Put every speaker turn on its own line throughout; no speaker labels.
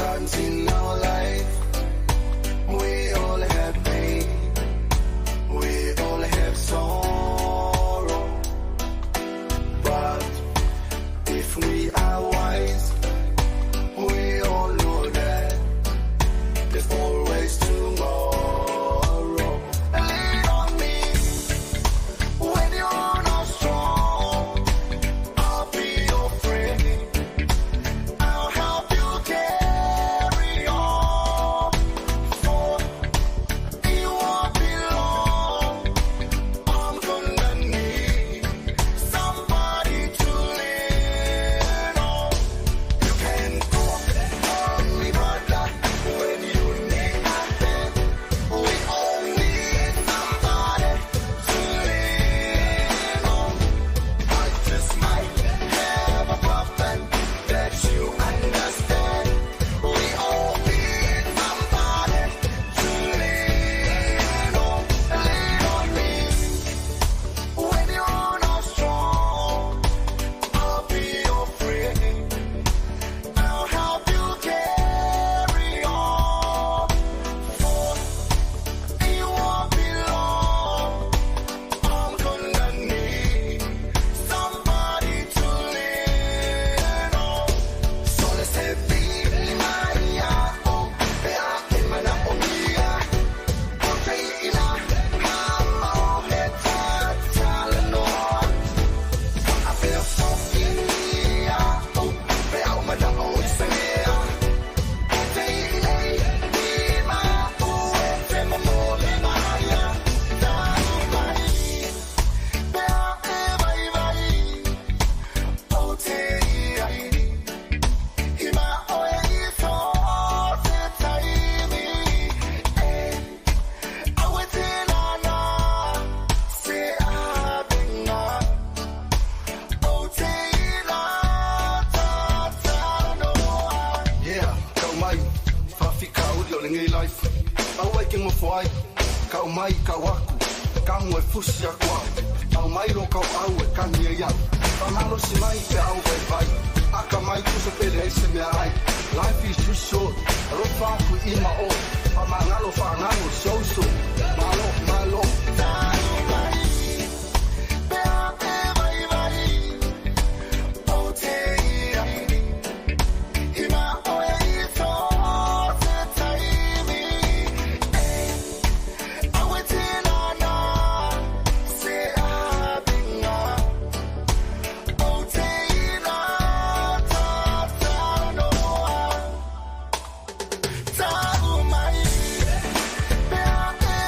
Sometimes in our life, we all have pain, we all have sorrow. But if we are wise, we all know that there's always tomorrow. Lean on me when you're not strong. I'll be your friend. I'll help you carry on. For it won't be long. I'm gonna need somebody to lean on. You can call on me, brother, when you need a hand. We all need somebody to lean on. I just might have a problem that you understand. We all need somebody to lean on. Lean on me when you're not strong. I'll be your friend. I'll help you carry on. For it won't be long. I'm gonna need somebody to lean on. So let's say mai o pe a e mana o mia. O te ina ha mao he ta tala noa. A pea fo ia o pe au mana o i se mea. O te ilei i ma o e te mo le maia. Tau mai pe a e vai vai. O te ai. I ma oe i so te taimi. E awe te nana se abenga. O te ila ta ta noa.
Yeah, kau mai, whawhika uri o le ngei life. Au ai ke ngofo ai, kau mai, kau aku, ka ngoi fusi aku au. Au mai lo kau au e kani e iau. Whamalo si mai pe au vai vai. Aka mai kusa pele e se mea ai. Life is too short. Alofa aku i ma o. Whamangalo whangango so so. Malo, malo.
Tau mai pe a e vai vai. O te ai. I ma oe i so te taimi. E awe te nana se abenga. O te ila ta ta noa. Tau mai pe a e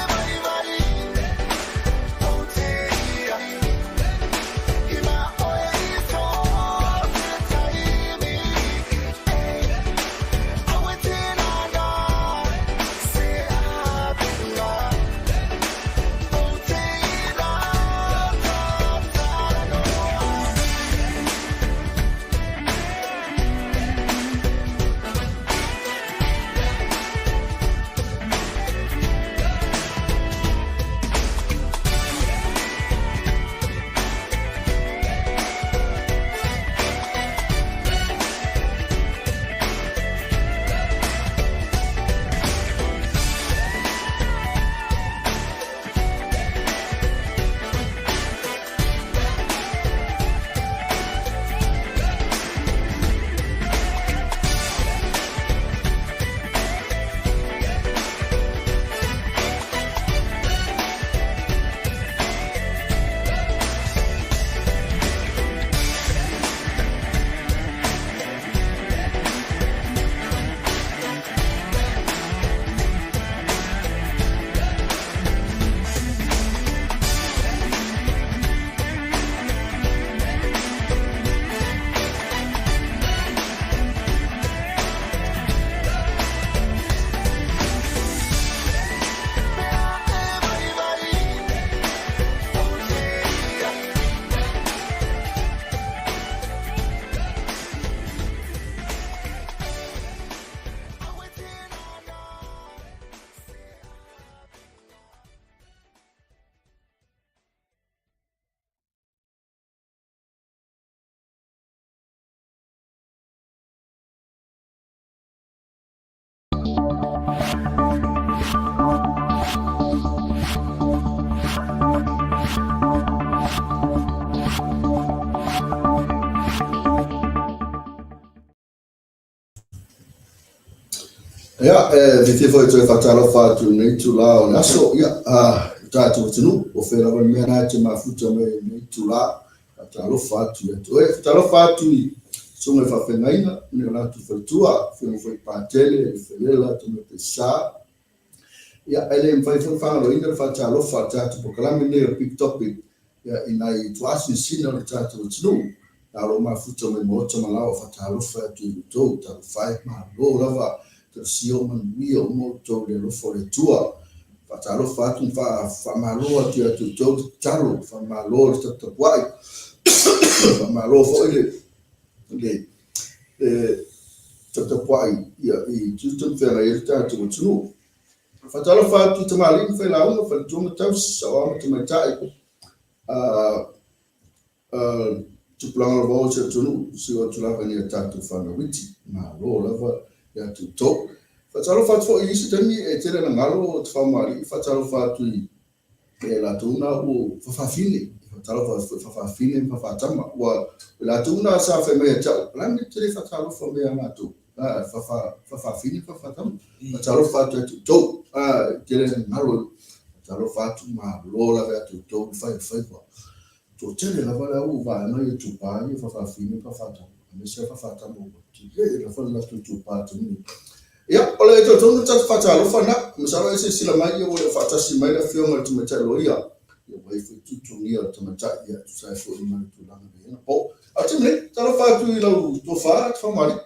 Ia, e fiafia foi e toe faatalofa atu i lenei itula o le aso. Ia, le tatou atunuu, po o fea lava le mea lena e te mafuta mai ai i lenei itula, faatalofa atu ia te oe. Faatalofa atu i susuga i faafeagaiga ma o latou faletua, Afioga foi i Patele, Alifelela, Tamaitaisa. Ia, e le mafai foi ona faagaloina le faatalofa a le tatou polokalame lenei o le Big Topic ia, i nai tuaasinasina o le tatou atunuu. A o lo o mafuta mai maota ma laoa, faatalofa atu i outou, talofa e, malo lava, talosia o manuia uma outou i le alofa o le Atua. Faatalofa atu ma faamalo atu ia te outou le tatalo, faamalo le taputapuai, faamalo foi le taputapuai i tiute ma feagai ai le tatou atunuu. Faatalofa atu i tamalii ma failauga, faletua ma tausi, saoao ma tamaitai, tupulaga o lavao o si atunuu, susu atu lava i a tatou fanau iti, malo lava ia te outou. Faatalofa atu foi i isi taimi e tele ina galo Tafamaali'i, faatalofa atu i latou na ua faafafine, faatalofa atu foi i faafafine ma fafatama, ua o latou na sa fai mai ia te au, o le a le mea e te le faatalofa mai ia matou, faafafine ma fafatama. Faatalofa atu ia te outou, e tele ina galo, faatalofa atu, malo lava ia te outou le fai o le faiva. Toatele lava le au vaega ia itupa ia faafafine ma faafatama, aemaise lava faafatama ua tele lava le latou itupa i le taimi nei. Ia, o le talitonu o le tatou faatalofa lena. Masalo e silasila mai ua le o faatasi mai le Afioga i le Tamaitai Loia, ia ua i ai foi tutugia o le Tamaitai, ia e tusa ai foi ma le tulaga na i ai anapo. A o le taimi nei, talofa atu i lau tofa, Tafamaali'i.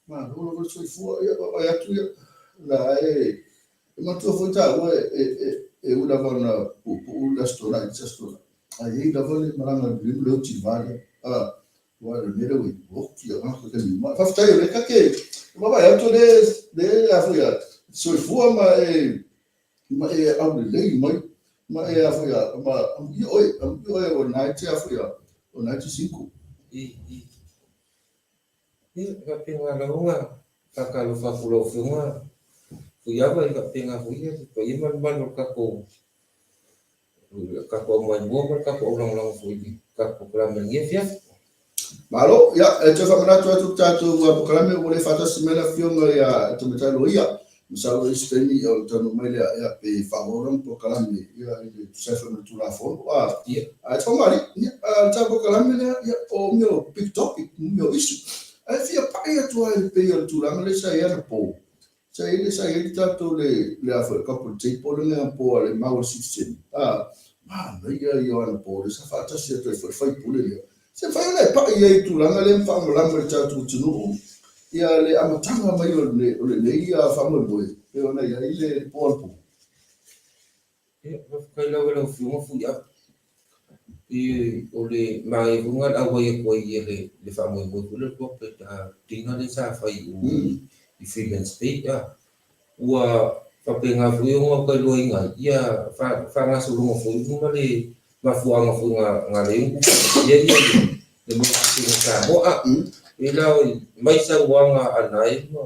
Malo lava le soifua, ia vaavaai atu ia, la e manatua foi taua e ui lava ina puupuu le Aso Toonai i le Aso Toonai, ae i ai lava le malaga i le le oti i le va lea. Aua o le mea lea ua i ai, ua oti lava ka taimi uma. Faafetai o lea ta te vaavaai atu o lea a foi a soifua ma e aulelei mai ma e a foi a ma amuia oe, amuia oe o lena e te a foi a o lena e te single.
Ia, e faapena lava ona faatalofa atu i lau Afioga Fuiava, e faapena foi le paia ma le mamalu o le tatou aumaimua ma le tatou aulagolago foi i le tatou polokalame i lenei afiafi.
Malo, ia, e toe faamanatu atu le tatou polokalame ua le faatasi mai le Afioga ia Tamaitai Loia. Masalo i isi taimi ona taunuu mai lea, ia, pe faaauau lana polokalame, ia, i le tusa ai foi ma le Tulafono.
Ia.
Ae Fagalii, ia, o le tatou polokalame lea, ia, o mea o big topic, mea o issue. Ae fia pai atu lava i pei o le tulaga lea sa i ai anapo. Sa i ai sa i ai le tatou le, le a foi, couple table lea anapo a le Maua Citizen. Manaia ia o anapo lea sa faatasi atu ai foi le faipule lea. Se mafai ona e pai ai i tulaga lea ma faamalama i le tatou atunuu ia le amataga mai o lenei faamoemoe pei ona i ai le po anapo.
Ia, faafetai lava i lau Afioga Fuiava. I, o le manaia foi lena o le auai atu ai i le faamoemoe foi lea o le corporate dinner lea sa fai i o i Freeman's Bay. Ua faapena foi ona ou tailoaina ai ia faagasologa foi ma le mafuaaga foi na ala ai ona tuufaatasia ia le Maualuga o Samoa. E pei la mai saunoaga a Anae ma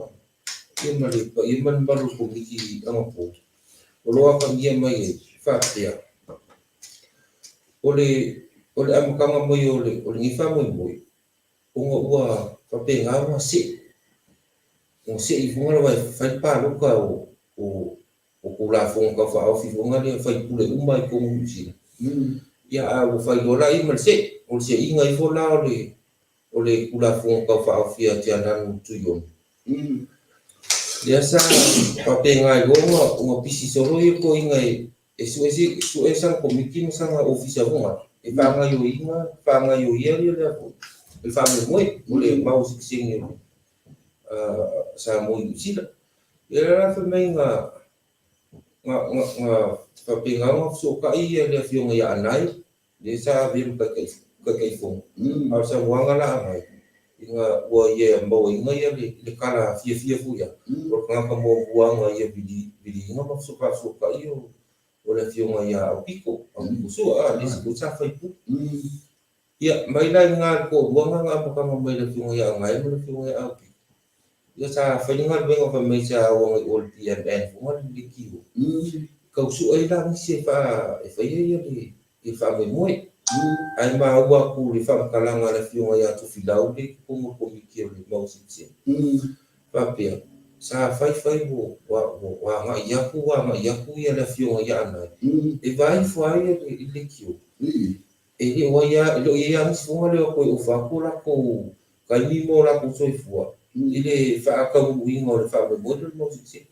ia ma le paia ma le mamalu o le Komiti anapo, o lo o atagia mai ai faapea, o le o le amataga mai o le o lenei faamoemoe, ona ua faapena ona see, ona see ifo lava e fai le palota o o o Tulafono Tau Faaofi foi lea e faipule uma i totonu o Niu Sila. Ia a ua fai loa la i ma le see, o le seeiga ifo la o le o le Tulafono Tau Faaofi a Tiananu Tuiono. Lea sa faapena ai loa ona pisi solo ia toeaiina e sue sana komiti ma sana ofisa foi lea e faagaoioina, faagaoioia lea foi le faamoemoe o le mau sitiseni o Samoa i Niu Sila. Ia lea la fai mai na faapena ona fesootai le afioga ia Anae lea sa avea ma Taitaifono, a o le saunoaga la a Anae, ina ua ia mauaina ia le tala fiafia foi ia, o le tagata muamua na ia viliina ma faafesootai o le afioga ia Aupito, Aupito Sua, le isi foi sa faipule. Ia, mai la i ina le toalua na na amataga mai le afioga ia Anae ma le afioga ia Aupito, ia sa fai le galuega fai mai sa o atu i o i le PMN foi na le leitio, tau sue ai la nisi e faia ia le faamoemoe. Ae maua atu le faamatalaga a le afioga ia Tofilau lea i totonu o le Komiti o le Mau Silisili, faapea, Sa fai fai ua agai aku ua agai aku ia le afioga ia Anae e vaai ifo ai i le leitio. E le o ai e le o i ai lava nisi foga lea o toe ofa atu o latou taimi ma o latou soifua i le faataunuuina o le faamoemoe lea o le mau silisili.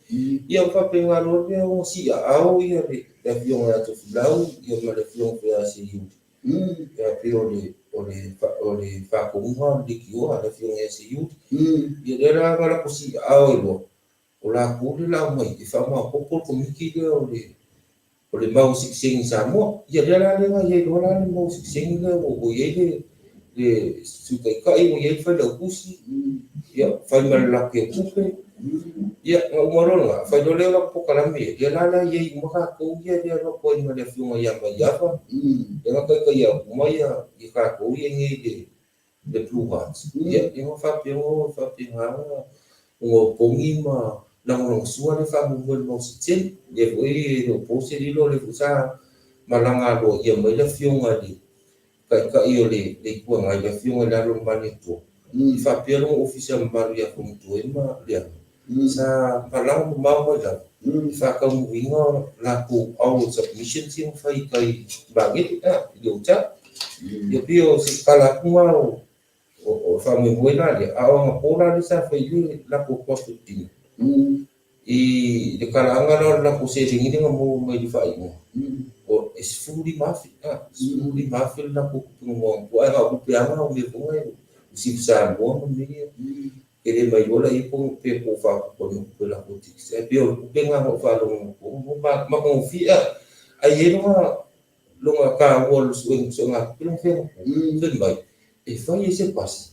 Ia ua faapena loa lea ona siaao ia le afioga ia Tofilau ia ma le afioga foi ia Seiuli. Ia pei o le o le o le faatonuga o le leitioa a le afioga ia Seiuli. Ia lea la na latou siaao ai loa, o latou lea o le a omai e faamaopoopo le komiti lea o le o le mau sitiseni Samoa. Ia lea la lea na i ai loa la le mau sitiseni lea ua i ai le le Sui Taitai, ua i ai le Failautusi, ia fai ma le latou tupe. Ia na uma loa lena, fai loa lea o latou polokalame, lea la la i ai uma tatou ia lea alu atu ai ma le afioga ia Maiava, lea na taitaia atu uma ia tatou ia i inei i le Blue Hearts. Ia, ia na faapea ona faapena ona opogi ma lagolagosua le faamoemoe i le mau sitiseni. Lea foi e le o po se lilo, lea foi sa malaga aloaia mai le afioga i le Taitai o le Itu Agai, le Afioga i le Alo o le Malietoa, e faapea lona ofisa mamalu ia Fonotoe ma Leaga, sa malaga mamao mai lava e faataunuuina latou oral submissions ia na fai i tai i Magele, i le hotel. Ia pei o se tala atu lena o faamoemoe la lea, a o anapo la lea sa fai i le latou corporate dinner. I le talaaga la o le latou seleni lea na maua mai i le faaiuga, e $15,000, $15,000 le latou tupe na maua anapo, ae na o tupe lava na o mea foi na o Chief Samoa ma mea ia. E le ma iloa laia pe po o faaopoopo ai ma tupe latou tickets, ae pei o le tupe lena na ou faalogo anapo, matagofie. Ae i ai lona taua o le suegatupe lea na fai anapo, fai mai, e fai ai se pasi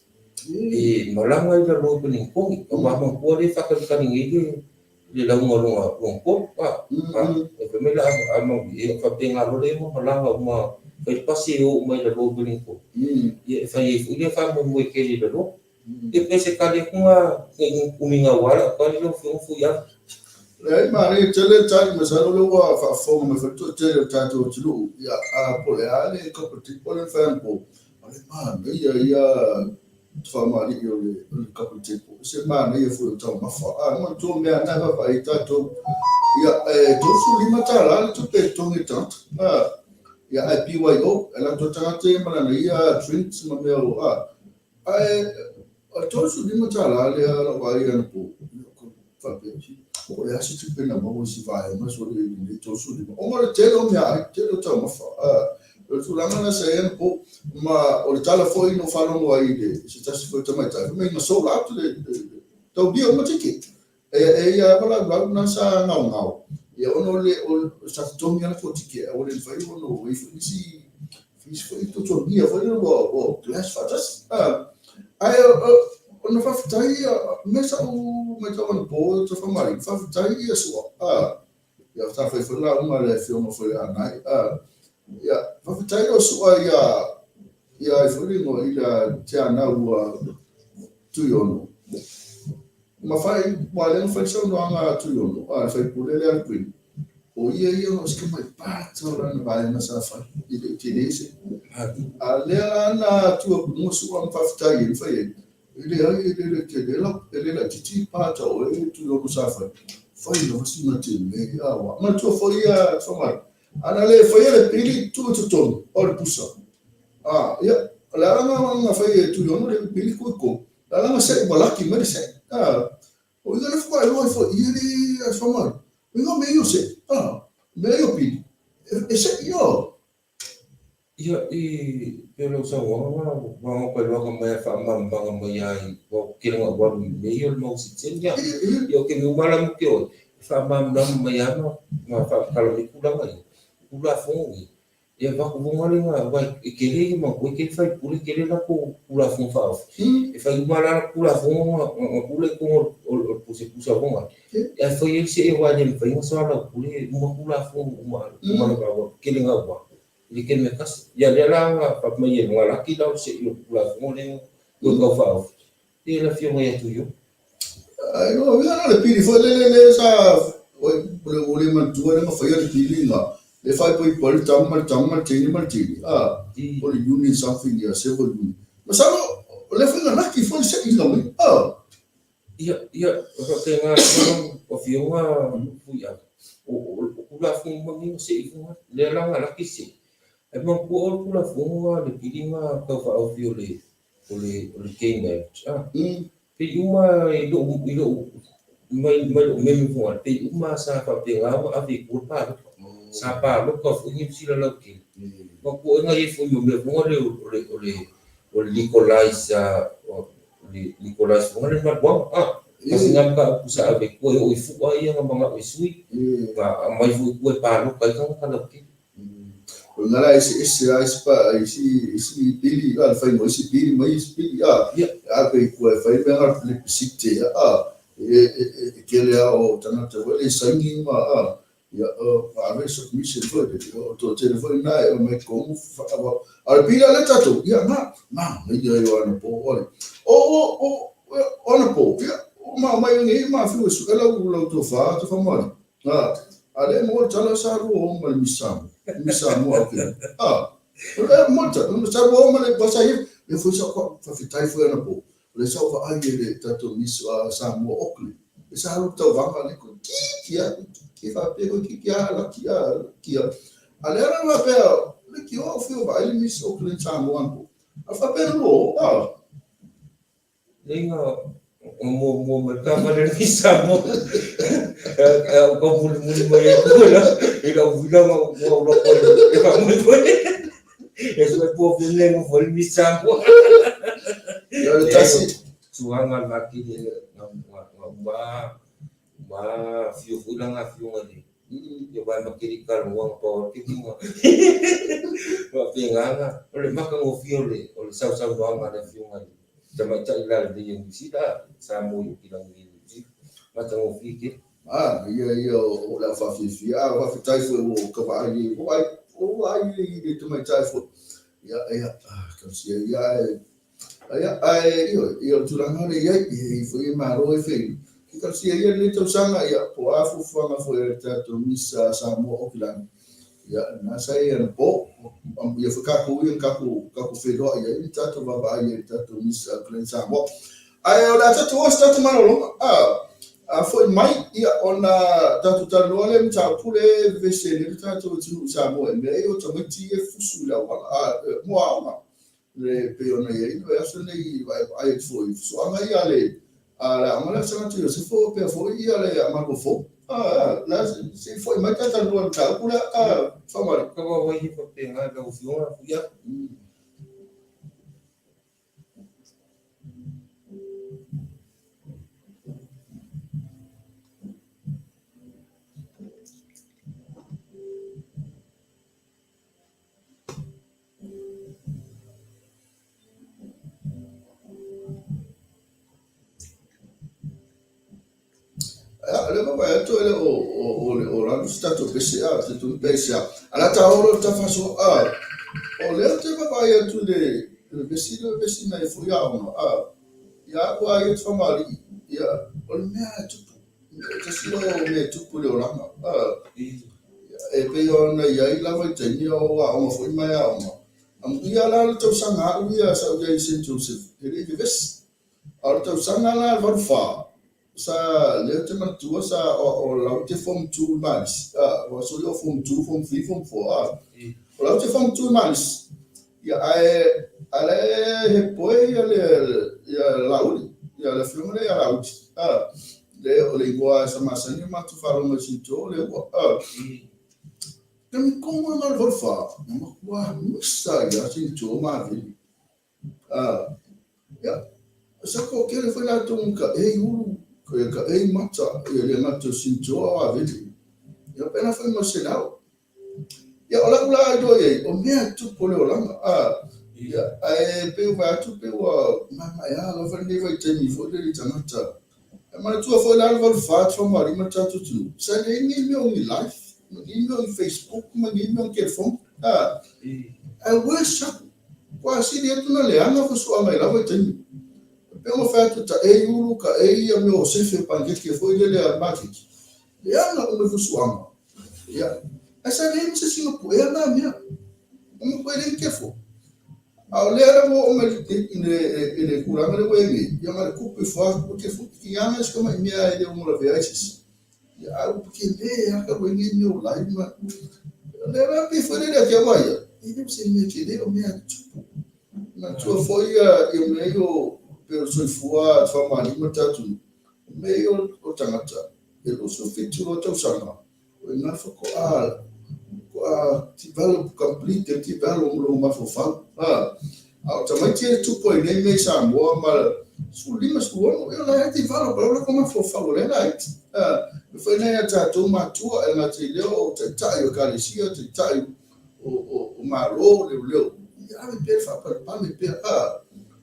e malaga ai i lalo i Pelenitoni, aua manatua lea e faatalitali nei le lauga lona tolu. E fai mai la a manuia, e faapena loa lea ona malaga uma fai le pasi e o uma i lalo i Pelenitoni. Ia e fai ai foi lea faamoemoe tele i lalo. Ia pe se tali atu na ne i umi gaua lau tali lau Afioga Fuiava.
Leai, manaia tele le tali, masalo o lea ua faafofoga mai foi le toatele o le tatou atunuu, ia, a po o le a le competition lea na fai anapo, o le manaia ia tofamaalii o le competition, se manaia foi o taumafa. A, manatua mea na e vaavaai tatou, ia, e $35 le tupe e totogi e le tagata, a, ia, ae BYO, e alu atu lava le tagata ia ma lana ia drinks ma mea o, a, Ae o le $35 lea lau vaai anapo, faapea, po o le a se tupe na maua i si vaega sole i lenei 35. Ona o le tele o meaai, tele o taumafa. O le tulaga lena sa i ai anapo. Ma o le tala foi na ou faalogo ai i le se tasi foi o tamaitai, fai mai na sold out le taulia uma ticket. E i ai lava laulau na sa gaogao, ia ona o le sa totogi lava latou ticket ae ua le mafai ona ua i ai foi nisi fees foi totogia foi lea ua clash faatasi. Ae ona faafetai mea sa ou matau anapo Tafamalii, faafetai ia Su'a. Ia sa fai foi lauga a le afioga foi ia Anae. Ia faafetai o Su'a ia ia ai foi le igoa i le Teanau Tuiono. Ma fai, aua lea na fai le saunoaga a Tuiono, a le sui usufono lea a le Queen, o ia ia o si tamai pata o lana vaega sa fai, e le i tele se. A lea la na tu atu i luga Su'a ma faafetai ai, ma fai ai, e leai, e le tele la, e le laitiiti pata o oe Tuiono sa fai, fai lava sina tele, a ua. Manatua foi ia Fagalii, a na le faia le pili, tuu i totonu o le pusa. A, ia, o le ala na fai e Tuiono le pili tuu i totonu, Lala se ua laki mai le se. Ah, o ina le fuka e loa fo i le asfamari. O ina me io se. Ah, me io pili. E se io.
Ia, i pei o lau saunoaga na, ua ago kai loa ka mai a faamalamalamaga mai ai, ua tele na ou alu i mea ia o le mau sitiseni ia. Ia, o ke uma la mo ke oe, e faamalamalama mai lava ma faamatala mai tulaga ia, Tulafono nei, E avatu luga le ga, aua e tele ia matua, e tele faipule, e tele latou Tulafono Faaofi. E fai uma la Tulafono na tuu lea i totonu o le pusapusa foi lea, ae fai ai le see aua e le mafai ona soalaupule uma Tulafono uma lava, tele gaua i le taimi e tasi. Ia lea la na fai mai e luga laki la o le see o le Tulafono lea na toe tau faaofi, ia le Afioga ia Tuioma.
Ai, no, ia na le pili foi lele le sa oi o le ua le manatua le na faia le pili na le faaipoipo ai le tama ma le tama ma le teine ma le teine a o le union something ia civil union masalo o lea foi na laki foi le seʻi na mai a.
Ia, ia, o faapena atu afioga Fuiava, o Tulafono manino se i luga, lea la na laki se, ae manatua oe le Tulafono a le pili na tau faaofi o le o le o le Game Act, a, pei uma i lou i lou mai mai lou meme foi pei uma sa faapena ona ave i tua le palota. Sa palota foi Niu Sila lautele. Manatua oe na i ai foi ma mea foi lea o le o le o le legalize legalize foi le marijuana a tasi lena mataupu sa ave i tua e oo i fua ia na manao e sui na aumai foi i tua e palota ai tagata lautele.
O lena la eseese lava isi pa isi isi pili a le faiga o isi pili ma isi pili a a pe i tua e fai mea na plebiscite a e tele lava o tagata foi lea e saini ma a Ia, o ave submission foi lele, o toatele foi lena e aumai totonu wha- A o le pili a lea tatou, ia, na, na, na ia i o anapo, o le, o, o, o, o anapo, ia, o ma mai nei ma fiu e suʻe lau, lau tofa, tofa moali. Na, a lea mo le tala sa lua o ma le Miss Samoa, Miss Samoa, okay. A, o le mo le tala, sa lua o ma le, sa ia, ia foi sa, faafetai foi anapo, o lea sa ou vaai i le tatou Miss Samoa Auckland, e sa alu tauvaga le toeitiiti lava, toeitiiti faapea toeitiiti lava laki a laki a. A lea la faapea, le tio au fia vaai le Miss Auckland Samoa anapo. A faapea na lua o, a.
Leai na muamua mai le taavale a le Miss Samoa. Ae ou tau mulimuli mai ai tua i lau vila na ou alu atu ai e faamoemoe. E sue po fia le nofo ai le Miss Samoa.
Ia o le tasi.
Suaga le Makini na uma uma afio foi lana afioga i le ia aua e makeli talanoa na pau atu luga. Faapena na o le matagofie o le o le sausaunoaga a le afioga i le tamaitai lalelei o Niu Sila, Samoa i Aukilani i Niu Sila. Matagofie tele.
A, ia ia o le au faafiafia. A, faafetai foi ua ou vaai i ua vaai i le tamaitai foi. Ia, ia, talosia ia ae Ia, ae, ioe, ia o le tulaga lea e i ai, e i ai foi e malo e fai. Ke talosia ia lenei tausaga, ia, po o a fuafuaga foi a le tatou Miss Samoa Aukilani, ia, lena sa i ai anapo, ia foi tatou ia na tatou, tatou feiloai ai ma tatou vaavaai ai i le tatou Miss Auckland Samoa. Ae o le a tatou o se tatou malologa, a, a foi mai, ia, ona tatou talanoa lea i le mataupu lea e vevesi ai nei le tatou atunuu i Samoa i mea ia o tamaiti ia e fusu i le auala, a, mo aoga. Le pei ona i ai le vaiaso lenei i vaevaai atu foi i fusuaga ia a le a le aoga lea o Sagatu Iosefo pea foi ia le Amalua Fou. A, la se i foi mai ta talanoa i le mataupu lea, a, Faumali.
Ka vaavaai e faapena i lau Afioga Fuia.
Ia, lea ua vaai atu e le o, o, o le o lalo se tatou pese a, te tonu pese a. A la ta olo ta faso a, o lea ou te vaavaai atu i le, le vesi le vesi na e foi aoga a, ia ua ai atu famalii, ia, o le mea e tupu, e tasi lea o mea e tupu i le olaga a, e pei ona i ai lava i taimi a o aoga foi ma e aoga. Amuia la le tausaga a'u ia sa ou i ai i Saint Joseph, e le i vevesi. A o le tausaga la 84, sa lea ou te manatua sa o la ou te form 2 i Malisi. A, ua soli o form 2, form 3, form 4. A, o la ou te form 2 i Malisi. Ia, ae, a la e he poe ia le, ia Laauli, ia le afioga lea ia Laauli. A, le o le igoa sa masani ona matou faalogo i Sinto, o le ua. A, taimi tonu lava o le 84, na matua misa ai lava Sinto ma Aveli. A, ia, sa toatele foi latou na taei ulu, taei mata, ia le gata o Sinto a o Aveli. Ia pena foi ma Selau. Ia, o lau la iloa i ai, o mea e tupu o le olaga. A, ia, ae pei ua vaai atu pei ua maemaea lava lenei vaitaimi foi lele i tagata. E manatua foi la le 84 85 le tatou atunuu, sa leai ni mea o ni live, ma ni mea o ni Facebook, ma ni mea o ni telefoni. A, ae ua sapu. Ua sili atu na leaga fusuaga i la vaitaimi. E pei ona fai atu, taei ulu, taei ia mea o sefe panekeke foi lele a le maketi. Leaga uma i fusuaga. Ia, ae sa leai ma se isi na puea na mea. Ua matua leai ni telefoni.
A o lea la ua oo mai i le tulaga lea ua i ai nei, ia na o le tupu ifo lava, ua tigaga si tamai mea e le ono lavea ai se isi. Ia a ua tele lava talu ai nei mea o live ma... O lea la pei foi lele ia te au a ia, e le o se mea tele o mea a tutupu. Manatua foi ia mea ia o pei o le soifua faamagalo ma le atunuu, o mea ia o tagata e 27 loa tausaga, o i ina faatoa develop complete le develop o lona mafaufau. A o tamaiti ia e tupu ai nei mea i Samoa ma 15, 16, ia o la e develop lava lona mafaufau o lea e laiti. E fai nai a tatou matua e le gata i lea o taitai o ekalesia, taitai o Malo, leoleo, ia ave pea le faapalepale pea,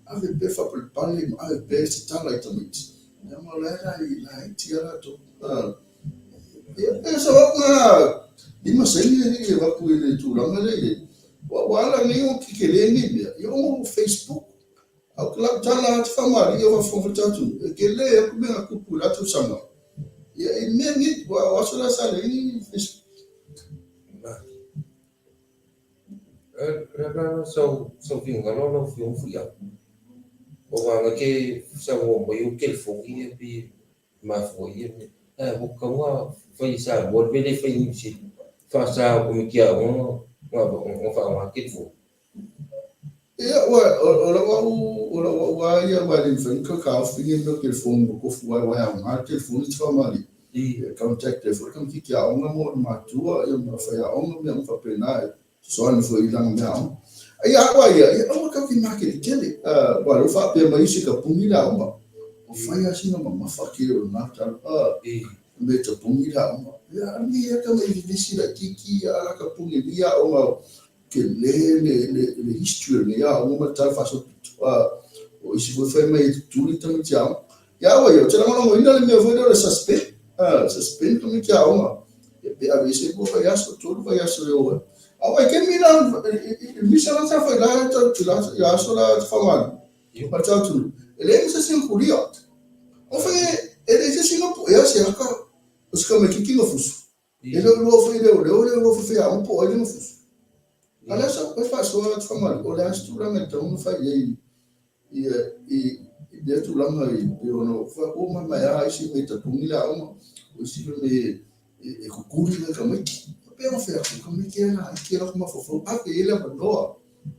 ave pea le faapalepale ma ave pea se tala i tamaiti. Leaga o la e laiti lava latou. Ia, e sau na 5 saini e avatu i le tulaga lea i ai. Ua ala nei ona tetele nei mea, ia ona o Facebook. A o lau tala lava te faamalie o faafofoga foi le tatou atunuu, e tele atu mea na tupu i la tausaga. Ia i mea nei, aua o aso la sa leai ni Facebook.
La sau finagalo lau Afioga Fuiava, aua na te saunoa mai o telefoni ia pei e mafua ai ia mea. Ae ua tatau ona fai e Samoa le mea lea e fai e Niu Sila, faasa e tamaiti aoga ona faaaoga telefoni.
Ia, ua, o lau au, o lau au lava ia, aua e le mafai ona toe taofi nei mea o telefoni ua tofu ai, aua e aoga le telefoni te faamalie. E contact ai foi le tamaitiiti aoga ma ona matua, ia ma faiaoga ma mea uma faapena e fesoasoani foi i lana mea aoga. Ia au lava ia, ia aua tatou te makeletele, aua o lea ua faapea mai isi e tapuni le aoga. Ua fai lava sina mamafa tele o lena tala, mea e tapuni le aoga. Ia, a mea e tamai vevesi laitiiti a la tapuni e lenei aoga tele le history o lenei aoga ma le tala faasolopito. O isi foi fai mai e tutuli tamaiti aoga. Ia au ia, ou te lagolagoina le mea foi lea o le suspend, suspend tamaiti aoga. Ia pe aveese 2 vaiaso, 3 vaiaso e o ai. A o vaitaimi la, i misa la sa fai la i aso la te faamalie, ma le atunuu, e leai ma se isi na tulia. O fai e leai se isi na puea se aka o se tamaitiiti na fusu. E le o iloa foi e leoleo, e le o iloa foi e faiaoga po o ai le na fusu. A o le a sau e faasoa atu faamalie, o le a se tulaga e tatau ona fai i ai i lea tulaga i pei ona ua mamae isi mea e tapuni le aoga, o isi mea e tutuli nai tamaiti. Pei ona fai atu, tamaiti e laiti e latou mafaufau, ave i ai le avanoa,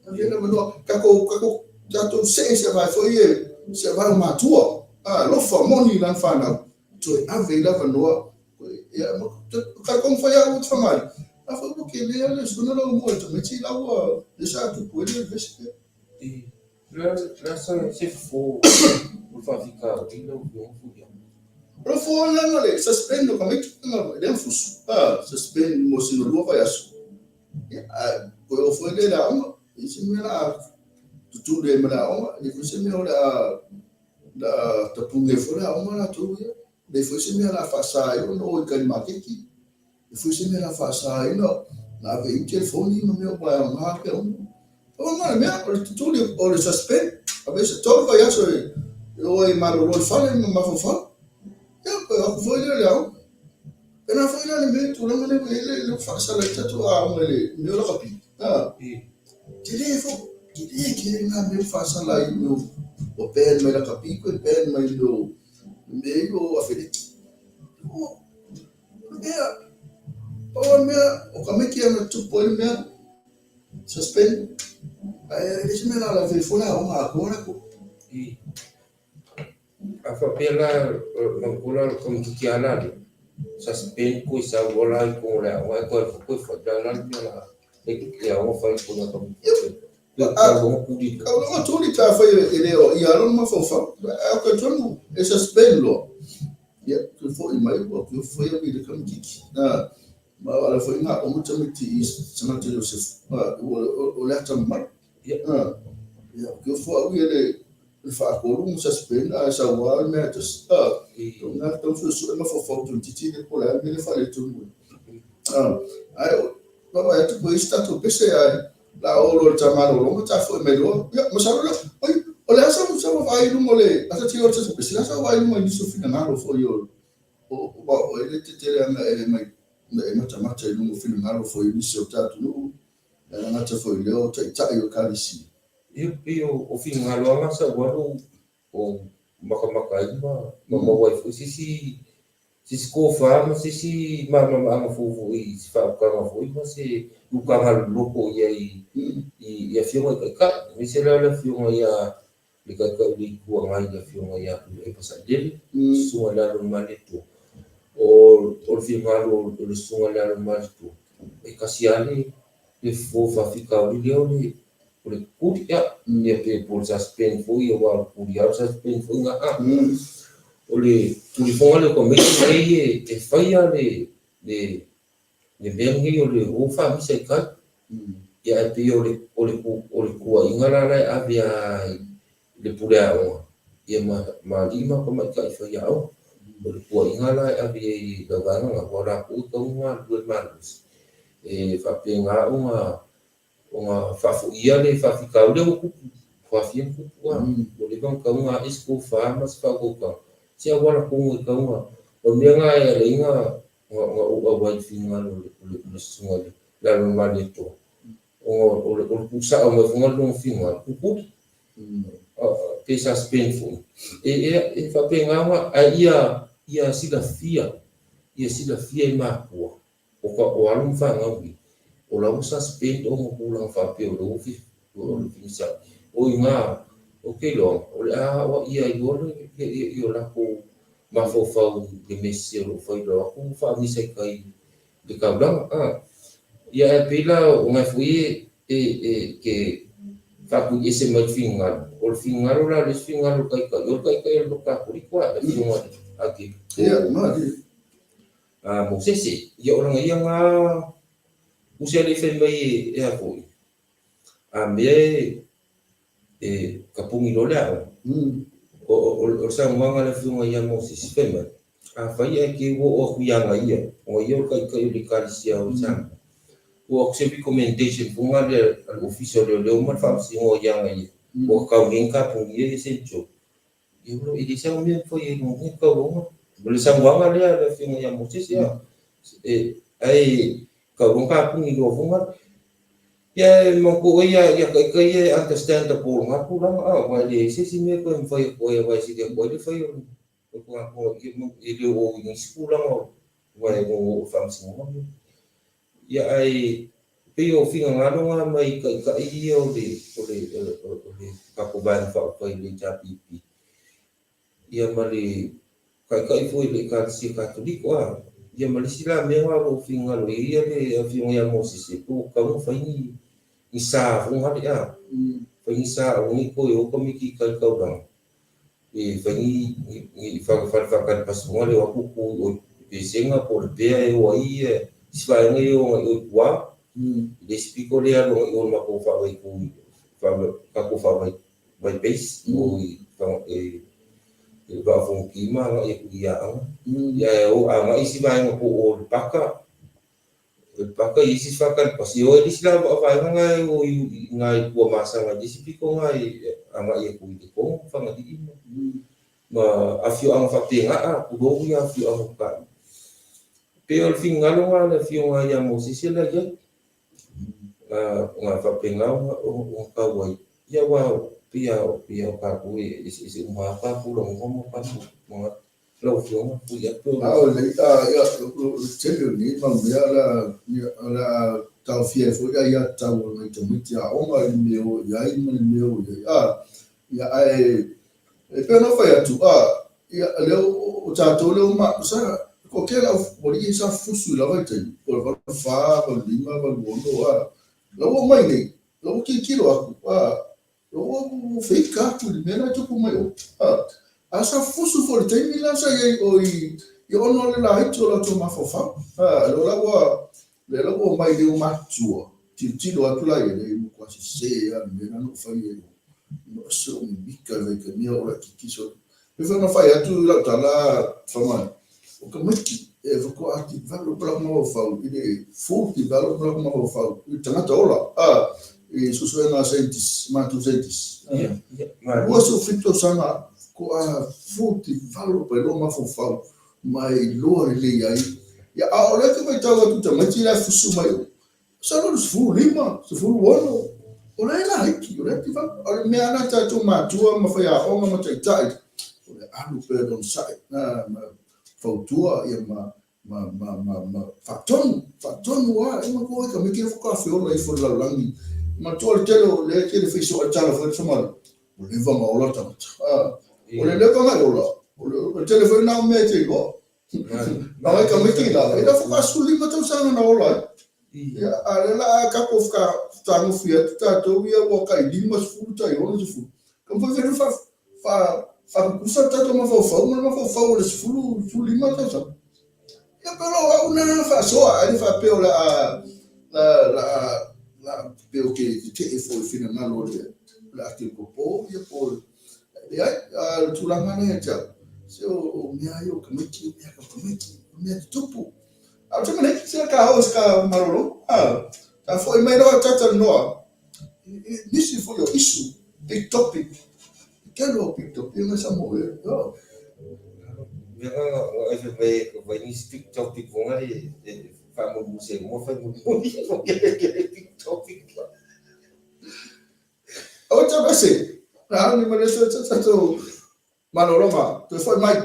ave i ai le avanoa. Tatou see i se vae foi e, se vae o matua, alofa moni i lana fanau, toe ave i le avanoa. Ia, talitonu foi au ou te faamalie, a foi ua tele le lesona lau mua i tamaiti la ua lea sa tupu ai le vevesi lea.
La se fofo o le faafitauli lau Afioga Fuiava?
O le fofo lea le suspend o tamaiti lea na fusu, suspend mo sina 2 vaiaso. Ia, ae toe o foi lea i le aoga, e leai se mea o le a tutuli ai ma le aoga, e leai foi se mea o le a tapuni ai foi le aoga latou ia. E leai foi se mea o le a faasa ai ona o i tai i le maketi. E leai foi se mea o le a faasa ai ona ave i ai telefoni ma mea uma e aoga mea uma. Pau lena o le mea, o le tutuli, o le suspend, aveese 3 vaiaso e o ai e malolo i le fale ma mafaufau. Ia, toe o atu foi lea i le aoga. Pēlā foi la le mea, tulaga lea ua i ai le faasala ai tatou aoga i le mea o lakapi. Tele foi, tele tele lena mea ua faasala ai mea ua ban mai lakapi, toe ban mai mea ia o afeleti. O mea, pau o le mea, o tamaiti na tupu ai le mea, suspend, ae le se mea la lavea foi le aoga atoa latou.
A faapea la, manatua la le tamaitiiti lava la lea, suspend toe sau loa la i totonu o le aoga ae toe alu foi toe fai la le mea la le aoga fai i totonu o tamaitiiti.
Tau lona tuli pe afai e le o ia lona mafaufau. Ae talitonu e suspend loa, ia toe foi mai ua toe fai au i le tamaitiiti. Ma o ala foi na aoga tamaiti i Sagata Iosefu, o le atamamai. Ia, toe foi au ia le faatolu ma suspend ae sau lava le mea e tasi. O lena tau suesue mafaufau tamaitiiti lea po o le a le mea lea e faaletonu ai. Ae vaavaai atu po o i ai se tatou pese ae la o loa i le ta malologa ta foi mai loa. Ia, masalo lea, oi, o le a sau vaai i luga o le, a ta tino o le tatou pese, o le a sau vaai i luga i nisi o finagalo foi o, o e le tetele ana e mai, e matamata i luga o finagalo foi o nisi o le ta atunuu, e le gata foi i lea o taitai o ekalesia.
Ia pei o finagalo lava sa ua alu o makamaka ai ma maua ai foi se isi tofa ma se isi malamalamaaga fou foi i se faautaga foi ma se ukaga loloko i ai i afioga i taitai, aemaise la le afioga ia le Taitai o le Itu Agai, le afioga ia Tuilaepa Sailele, susuga i le Alo o le Malietoa. O le finagalo o le susuga i le Alo o le Malietoa, e tasi lava le fofo faafitauli lea o le o le tuli, ia, ia pe po o le suspend foi aua o le tuli lava o le suspend foi na. O le tulifoga lea o tamaiti nei e faia le le mea lenei o le o faamisa i tai. Ia ae pei o le o le o le tuuaiga la la e ave lava i le pule aoga ia ma alii ma tamaitai faiaoga. O le tuuaiga la e ave i ai i lau vaega lena, aua o latou e tatau ona galulue i le malosi. E faapena ona ona faafoia le faafitauli lea ua tupu, ua faafia ona tupu a. Ua leva ona tatau ona ae se tofa ma se faautautaga, se auala tonu e tatau ona... O le mea lena e ala ai ona ou auai i le finagalo o le susuga i le Alo o le Malietoa, ona o le tuusao mai foi lona finagalo, tutuli, pe suspend foi. E faapena ona, ae ia silafia, ia silafia e matua O alo ma fanau nei, o la ua suspend ona tulaga faapea o lea ua femisaai. O i ina, ou te iloa, o le a aoaia ai loa o latou mafaufau i le mea sese o lo o fai loa atu ua faamisa i tai i le taulaga. Ia ae pei la o na foi e te faatuiese mai le finagalo, o le finagalo la o le isi finagalo o le Taitai, o le Taitai o le Loto Katoliko, le Afioga i le Mosese, ia o lana ia na usi alii fai mai e a foi, a mea e tapuni loa le aoga. O le saunoaga a le afioga ia Mosese fai mai, afai ae te ua oo atu ia ia, ona ia o le taitai o le Ekalesia o Samoa, ua oo atu se recommendation foi na lea a le Ofisa o Leoleo ma le Faamasinoga ia ia, ua tatau nei ona tapunia ia Saint John. E leai se mea e mafai ai i luga o le saunoaga lea a le Afioga ia Mosese, ae tau loa tapuni loa foi lea. Ia e manatua oe ia taitai ia e understandable lena tulaga, aua e leai se isi mea e toe mafai atu ai aua e sili atu ai le fai o le Tulafono, e le o i nisi tulaga aua e ono oo i le faamasinoga. Ia ae pei o finagalo na mai taitai ia o le o le o le tatou Vaega Faaupufai o le HRPP ia ma le taitai foi o le Ekalesia Katoliko a ia ma le isi la mea na o lo o finagalo i ai ia le Afioga ia Mosese po ua tatau ona fai ni sa foi nale a fai ni sa aua ne i toe o tamaiti i tai i le taulaga e fai ni fale faatali pasi foi lea e o atu tu i o i Pesega po o le pea e o ai isi vaega ia e o agai i o i tua i le isi pito lea e alu agai i o i le matou faavaitu tatou faavai base i o i le Vaa o Fonoti ma agai atu i Aana. Ae agai isi vaega po o le paka Paka i isi faatali pasi, e o ai le isi la vaega na e o i ina i Tuamasaga i le isi pito na e agai atu i Letogo ma Fagalii ma afioaga faapena, a, tulou ia afioaga o Taua. E pei o le finagalo lena a le afioga ia Mosese la e i ai, na faapena ona tau ai, ia aua pei lava o tatou e eseese uma lava tatou lagona ma tatou manatu. Lau Afioga, pui atu.
A o le ia, o le tele o nei mau mea o le a, o le a taofia ai foi aiatatau a nai tamaiti aoga i le mea e o i ai ma le mea e o i ai. A, ia, ae e pei ona ou fai atu, a, ia, lea o tatou lea ua ma, sa, toatele au alii sa fusu i la vaitaimi, po o le 84, 85, 86, a, la ua omai nei, la ua tilotilo atu, a, Ua feika atu i le mea la e tupu mai o. A sa fusu foi i le taimi la sa i ai o i i ona o le laiti o latou mafaufau. A lea la ua lea la ua omai nei ua matutua, tilotilo atu la i ai, e matua sese lava le mea la na ou fai ai. No ese lou mimika i le vaitaimi a o laitiiti solo. E pei foi ona fai atu i lau tala Famani, o tamaiti e faatoa develop lou mafaufau i le full develop lou mafaufau i le tagata ola, a, i suesuega a scientists, matou scientists. 27 tausaga faatoa full develop ai lou mafaufau ma e iloa lelei ai. Ia, a o lea e te matau atu i tamaiti la e fusu mai o, masalo o le 15, 16. O la e laiti, o la e tivau. O le mea lava na tatou matua ma faiaoga ma taitai, o le alu pea le onosai, ma fautua ia ma ma ma ma ma faatonu, faatonu lava. E manatua e tamaiti ia faatoa feola ifo i le lalolagi. Manatua le tele o lea e tele faisoa i le tala foi le Samoa, ua leva ona ola tagata. O le leva ona ola, o le tele foi lena o mea e te iloa. A o tamaiti la, e le faatoa 15 tausaga na ola ai. Ia, a o lea la a tatou fetagofi atu tatou ia ua tai 50, tai 60. Taumafai foi e faatutusa le tatou mafaufau ma le mafaufau o le 10, 15 tausaga. Ia pe o lau au na faasoa, ae le faapea o le a la la pe o ke tetee foi i finagalo o le ake popo, ia po o leai, a o le tulaga lea ia te au, se o mea ia o tamaiti, o mea tau tamaiti, o mea tutupu. A o te mea se ka o se ka malolo, a ta foi mai loa ta talanoa, nisi foi o issue, big topic, tele o big topic na sa mo e.
Mea nga nga fai mai vai nisi big topic fonga le faamulimuli mo fai mulimuli ke big topic.
O te mese, na ni ma le se tsa to malolonga, toe foi mai.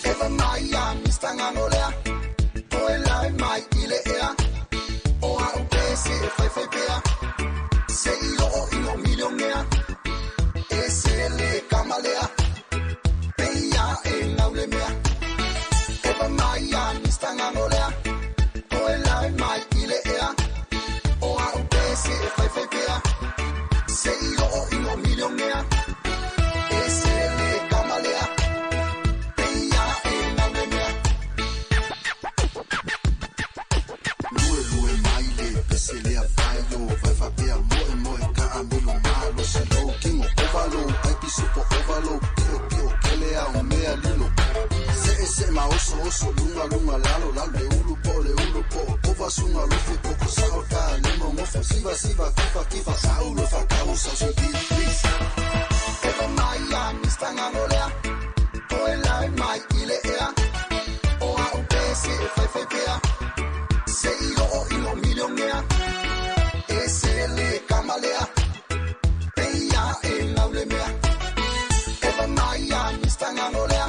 Eva mai a Mr. Ngangolea, o e lae mai i le ea, o a u pese e fai fai pea, se i lo o i lo milionea, e se le kamalea, pe ia e ngau le mea. Eva mai a Mr. Ngangolea, o e lae mai i le ea, o a u pese e fai fai pea, se i lo o i lo milionea, e se le kamalea, pe ia e ngau le mea. Lue lue mai le pese lea vai o vai faapea moe moe ka amilo malo si lo kingo ovalo ai pisupo ovalo pio pio kele au mea lilo se se ma oso oso lunga lunga lalo lalo le ulu po le ulu po ova sunga lofe koko sao ta lemo ngofo siva siva kifa kifa saulo fakau sau si please. Eva mai a Mr. Ngangolea, o e lae mai i le ea, o a u pese e fai fai pea, se i lo o i lo milionea, e se le kamalea, pe ia e ngau le mea. Eva mai a Mr. Ngangolea,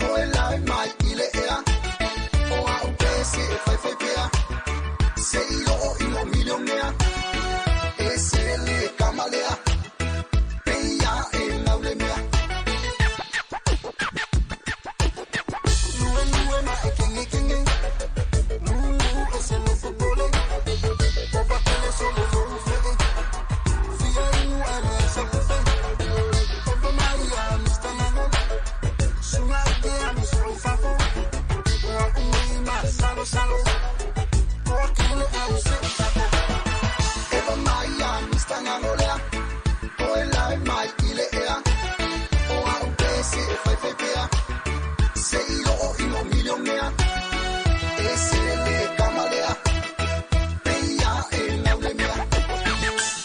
o e lae mai i le ea, o a u pese e fai fai pea, se i lo o i lo milionea, e se le kamalea, pe ia e ngau le mea. Lue lue ma e kenge kenge, nunu e se lofo pole, ova kele solo lo fe'e, fia inu ale sa kufe. Eva mai a Mr. Ngango, sunga ke a Mr. Ufafo, o ui ma salo salo, o kele au se utako. Eva mai a Mr. Ngangolea, o e lae mai i le ea, o a u pese e fai fai pea, se i lo o i lo milionea, e se le kamalea, pe ia e ngau le mea.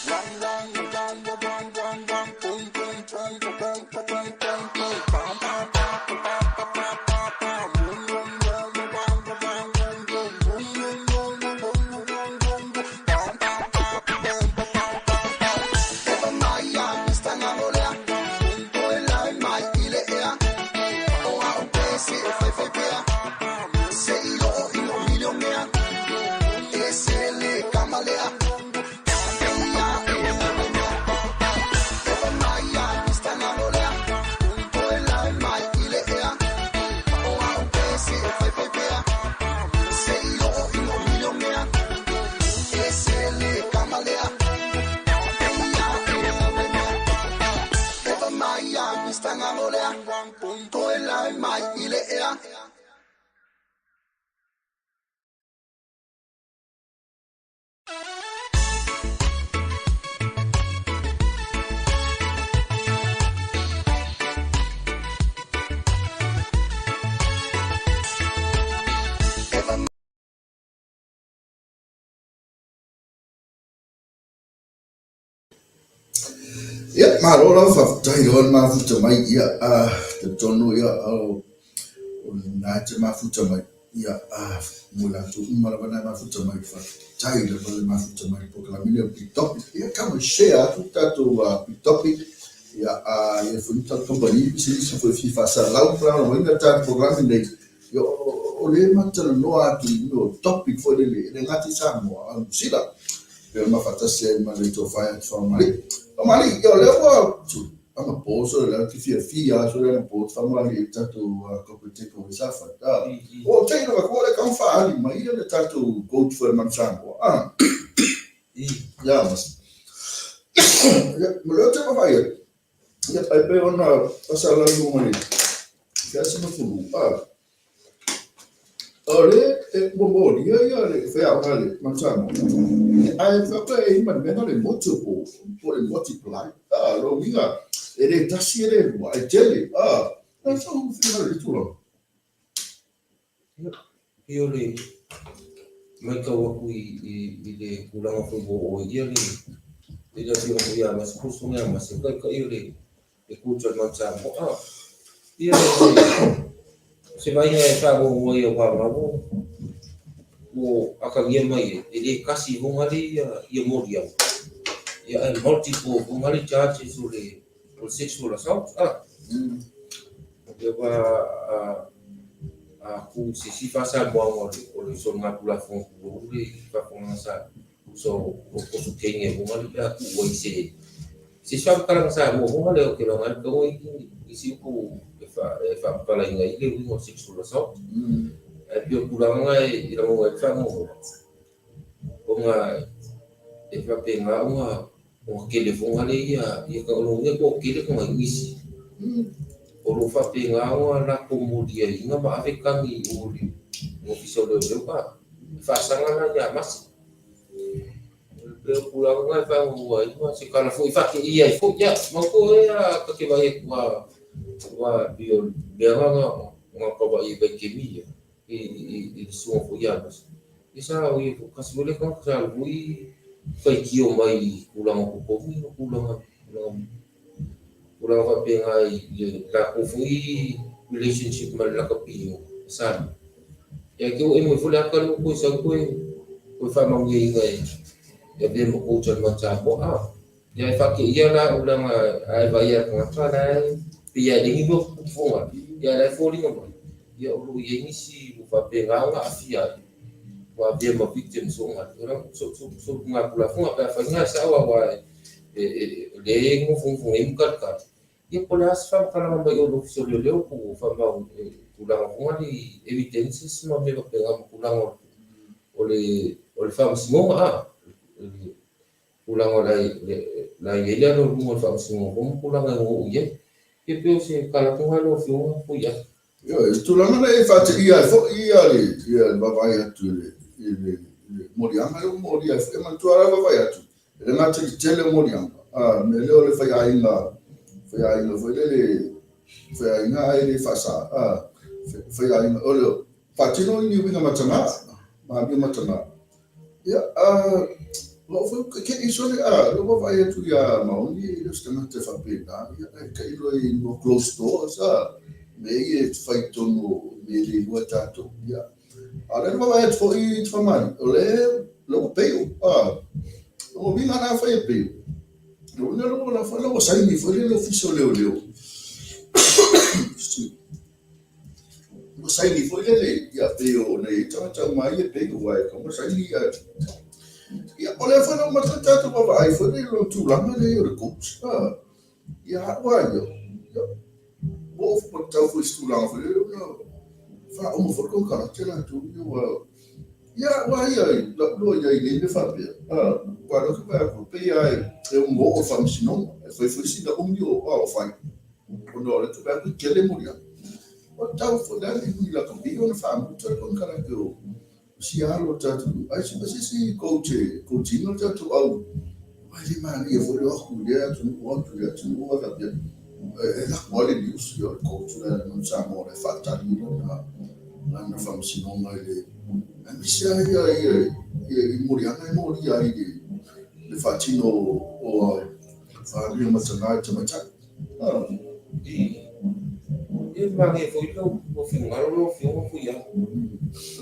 Rang rang rang rang rang rang pum pum pum pum pum pum pum pum pam pam pam pam pam pam pam pam rum rum rum rum rum rum rum rum rum rum rum rum rum rum.
Ia, malo lava faafetai o le mafuta mai, ia, talitonu, ia, o lena e te mafuta mai, ia, mo i latou uma lava na e mafuta mai, faafetai lava le mafuta mai i le polokalame lenei o le Big Topic. Ia, tau mai share atu le tatou Big Topic, ia, ia foi ni tatou kamupani, pisinisi foi e fia faasalalau ma lagolagoina le tatou polokalame lenei, ia, o lea e matou talanoa atu i mea o topic foi lele, e le gata i Samoa, a o Niu Sila. Pei ona faatasi ai ma le tofa ia Fagalii. Fagalii, ia o lea ua anapo sole lea te fiafia lava sole anapo Fagalii i le tatou corporate takeover sa fai. Ua ou tei lava koa le kau faaali mai ia le tatou coach foi le Manu Samoa. Ia mas. Ia, ma lea te vaavaai atu. Ia, ai pei ona faasalalau mai se asi ma fulu. O le e ua molia ia le faiaoga le Manu Samoa. Ae faapea e i ai ma le mea lena o le multiple, po o le multiply. A, lona uiga, e le tasi e le lua, ae tele. A, o le sau finagalo i lea tulaga.
Ia, o le matau atu i le tulaga foi ua oo i ai le afioga foi ia Masi, po o le Susuga ia Masi, o le taitai o le coach o le Manu Samoa. Ia, o se vaaiga e faamuamua ai aua o ua atagia mai ai, e le tasi ihoga le ia moliaga, ia ae multiple ihoga le charges o le sexual assault. Ia aua a tu i se isi faasamoaga o le soligatulafono tulou le faafofoga sa uso o poso kenge ihoga le pe a tuu ai se se isi faamatalaga Samoa ihoga lea ou te iloa ai le tago isi upu e faamatalaina ai le uiga o le sexual assault. Ae pei o tulaga na e lagona ai le faanoanoa ona e faapena ona tele ihoga le ia lona uiga toatele tagata o lo o faapena ona latou moliaina ma ave tagi i o i le Ofisa o Leoleo e faasaga la ia Masi. E pei o tulaga na e faanoanoa ai ma se tala foi e faateia ai foi. Ia, manatua ea ta te vaai atu aua pei o le mea lena na ta vaai ai i vaitaimi ia i le susuga foi ia Masi. Ia sa o ia tasi foi lea tagata sa alu foi faitio mai i tulaga o totogi ma tulaga faapena i le latou foi relationship ma le lakapi o Samoa. Ia te ua emo ai foi le ata lea ua toe sau toe faamanuiaina e avea ma coach a le Manu Samoa. Ia e faateia la au leaga a e vaai lava i le tagata la e pei lava e leai ni mea o tutupu foga, ia la e foliga mai, ia o lo o i ai nisi ua faapena ona aafia ai, ua avea ma victims o soligatulafono pe afai na e sao aua o lea e nofonofo nei ma talitali, ia po o le a se faamatalaga mai o le Ofisa o Leoleo po o tulaga foi na i evidences ma mea faapena ma tulaga o le faamasinoga, tulaga o la e i ai le alo i luga o le faamasinoga foi ma tulaga e ono oo i ai. Ia pei o se tala atu lena lau Afioga Fuiava.
Ioe, i le tulaga lea e faateia ai foi le vaavaai atu i le moliaga lea ua molia ai foi. E manatua lava le vaavaai atu, e le gata i le tele o moliaga, a o le mea lea o le faiaiga, faiaiga foi lele, faiaiga ae le faasa, a, faiaiga, o le faatino ni uiga mataga, ma amio mataga. Ia, a, ua ou foi ke i sole, a, lea ua vaavaai atu ia Maoni, e le o se tagata e faapena, ia, ae tailo i no closed doors, a, mea ia e fai i totonu o mea e le iloa e tatou, ia. A o lea na vaavaai atu foi i Fagalii, o lea ua bail, a, o uiga la afai e bail, o uiga la ua la ua saini foi le Ofisa o Leoleo. Ua saini foi lele, ia pei o nei tagata uma ai e bail, aua e tatau ona saini ia. Ia, o lea foi na uma tatou vaavaai foi lele i lona tulaga lea o le coach, a, ia au lava ia, ia, ua ou matau foi i se tulaga foi lele ona faauma foi le konekarate latou ia ua, ia au lava ia, i lau iloa i ai i nei mea faapea, a, aua o lea ou te vaai atu, pei lava e ono oo i le faamasinoga, e fai foi sina umi o fai, ona o lea ou te vaai atu e tele moliaga. Ua tatau foi la le ui lakapi ona faamuta le konekarate o si alo o tatou ai se isi coach e coach ina le tatou au aua e le manaia foi le o atu i lea atunuu o atu i lea atunuu ae faapea e lako lava le news o le coach la le Manu Samoa la e faatali lana faamasinoga i le aemaise lava ia i moliaga e molia ai le faatino o Faalia mataga i tamaitai.
E manaia foi lou finagalo lau Afioga Fuiava,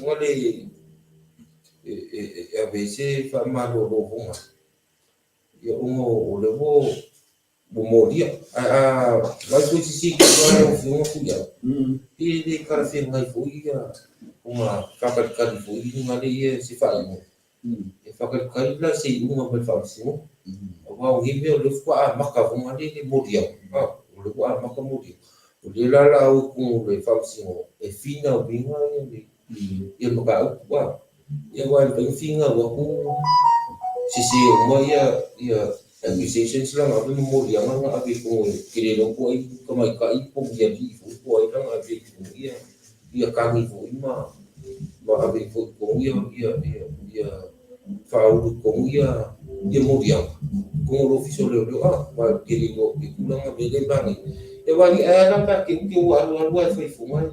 ona le e ave ai se faamalolofoga, ia ona o lea ua molia. Ae a vaai foi se isi itu lau Afioga Fuiava, e le talafeagai foi ia ona faatalitali foi gale ia se faaiuga. E faatalitali la se iuga mai le Faamasinoga, aua o nei mea o lea faatoa amata foga le moliaga, o lea ua amata moliaga. O lea la o le a o i totonu o le Faamasinoga e finauina ia le mataupu. Ia aua e mafai ona finau atu sese uma ia accusations la na ave ma moliaga na ave i totonu e te le iloa po o ai tamaitai po o ni alii foi po o ai la na ave i totonu ia tagi foi ma ave foi i totonu ia faaulu i totonu ia moliaga i totonu o le Ofisa o Leoleo. Aua ou te le iloa i le tulaga mea lea e manaia. Ia aua ae a la pe a te i ua alu alu ae fai fuga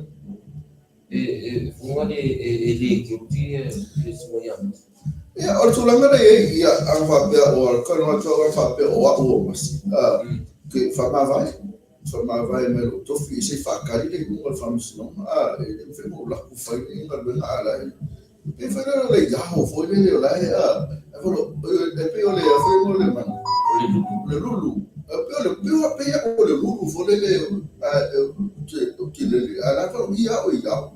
e fuga le e le guilty le susuga ia Masi.
Ia, o le tulaga lea e i ai, ia, a faapea o le talanoa atu au a faapea o au o Masi, ke faamavae, faamavae mai lou tofi se i faatali le iuga o le Faamasinoga, e le mafai ona ou laku fai le galuega a la e pei foi lele o le iaho foi lele o la e e pei o le foi o le mana
o
le lulu, e pei o le pei o le lulu foi lele o te lele a la foi ia o iaho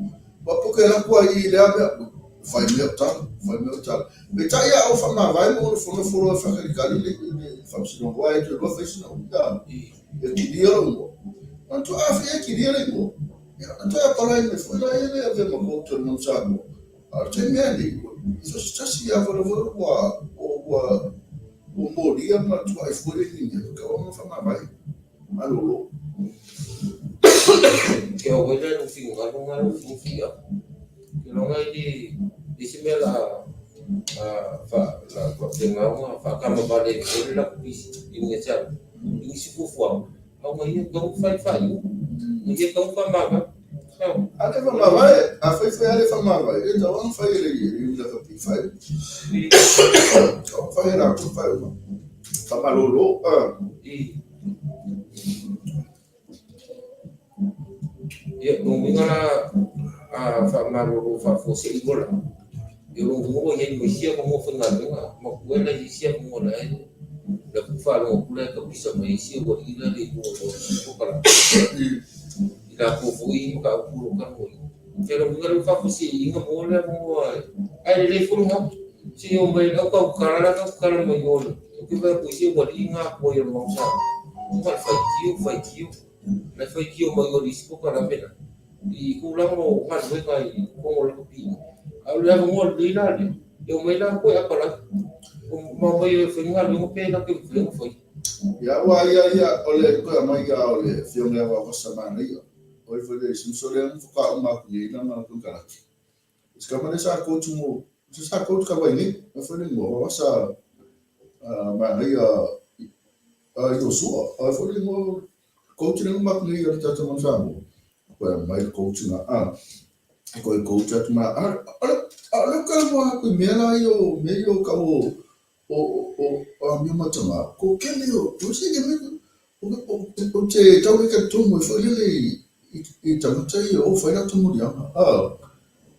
ua poke la kua i le mea fai mea o tala, fai mea o tala. Peitai ia o faamavae ma ona fono e faakalikali le Faamasinoga, aua e toe lua fai sina uta e kilia lou igoa. Ona toe afia e kilia le igoa, ia ona toe apalai mai foi la ia le avea ma coach o le Manu Samoa. A o le taimi lava lenei, so se tasi lava foi ua ua molia ma tuai foi le mea, tau ona faamavae malolo.
Ke au ai la lou finagalo na lau Afioga Fuiava. Ke loga i le isi mea la faapena ona faatamavale ai foi le latou discipline ia te au i nisi fuafuaga, a ona ia e tatau ona fai le faaiuga, ona ia e tatau ona faamavae.
A le faamavae, a fai foi a le faamavae, e tatau ona fai e le Lakapi faaiuga. Tatau ona fai e latou faaiuga. Faamalolo.
Ia, lona uiga la a faamalolo faafuasei loa la, ia lona uiga ua i ai ma isi avanoa faigaluega, matua la i isi avanoa la e la ku faalogo atu la e tapisa mai ai isi aualii la le i luga o le kokalama i latou foi mataupu o lo o talanoaina. Ia lona uiga la ua faafuaseiina mo le avanoa ae lelei foi lena. Se i o mai le au tautala la tautala mai o le ou te vaai atu i isi aualii na atoa i o le Mount Samoa. Na o le faitio, faitio. La e faitio mai o le isi kokalame la i tulaga o galuega i totonu o lakapi. A o le avanoa lelei la lea, e omai latou e apalai. Ma omai e fai galuega pe latou te mafai ona fai.
Ia aua ia ia o le toe aumai ia o le afioga ia Vaovaosa Manaia. O ia foi le isi uso lea na faatoa uma atu nei lana konekarate. Se tama lea sa coach mo, se sa coach talu ai nei, e foi le igoa, Vaovaosa Manaia Iosua. O ia foi le igoa coach lea na uma atu nei ia le tatou Manu Samoa. Koe aumai le coach na, koe coach atu ma, a o le talanoa atu i mea la ia o mea ia o tau o amio mataga, ko kele o, o se ke mea, o te tau le talitonu ai foi lele i tagata ia o fai latou moliaga.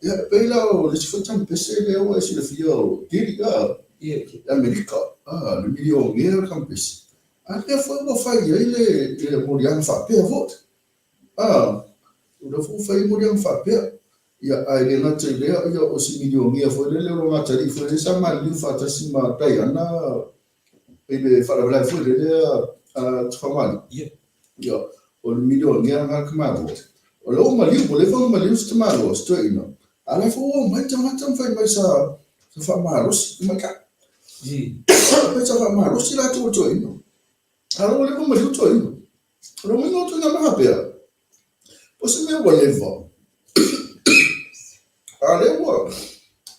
Ia, e pei la o le isi foi tampese lea ua e silafia o Diddy, Amerika, le milionea le tampese. A lea foi ua fai ai le moliaga faapea foi. O lea foi ua fai ai moliaga faapea. Ia, ae le gata i lea, ia, o si milionea foi lele o lona atalii foi lele sa maliliu faatasi ma Diana i le faalavelave foi lele a Tafamalii. Ia, o le milionea lena le tamaloa. O lea ua maliu, ua leva ona maliu si tamaloa, si toeaina, a o la foi ua omai tagata ma fai mai sa faamalosi tamaitai. Fai sa faamalosi latou o le toeaina. A o la ua leva ona maliu toeaina. O le uiga o ituaiga mea faapea, o se mea ua leva, a lea ua,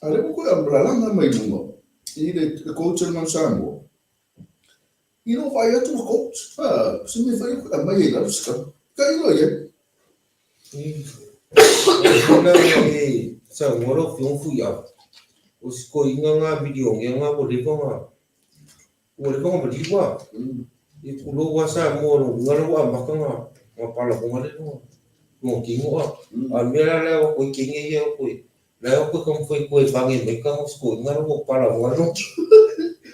a lea ua toe lalaga mai luga i le coach o le Manu Samoa, i lou vaai atu le coach, o se mea foi lea aumai ai i lalo se tama. Tailo i ai.
O e saunoa lau Afioga Fuiava, o si toeaina na milionea na ua leva ona maliu lava. I pulou a Samoa lo uga la ua amata nga palafoga le luga luga tino a. A mea la lea ua koe kenge ia o koe. La o koe taumafai koe vage mai ka sikoiga la ua palafoga le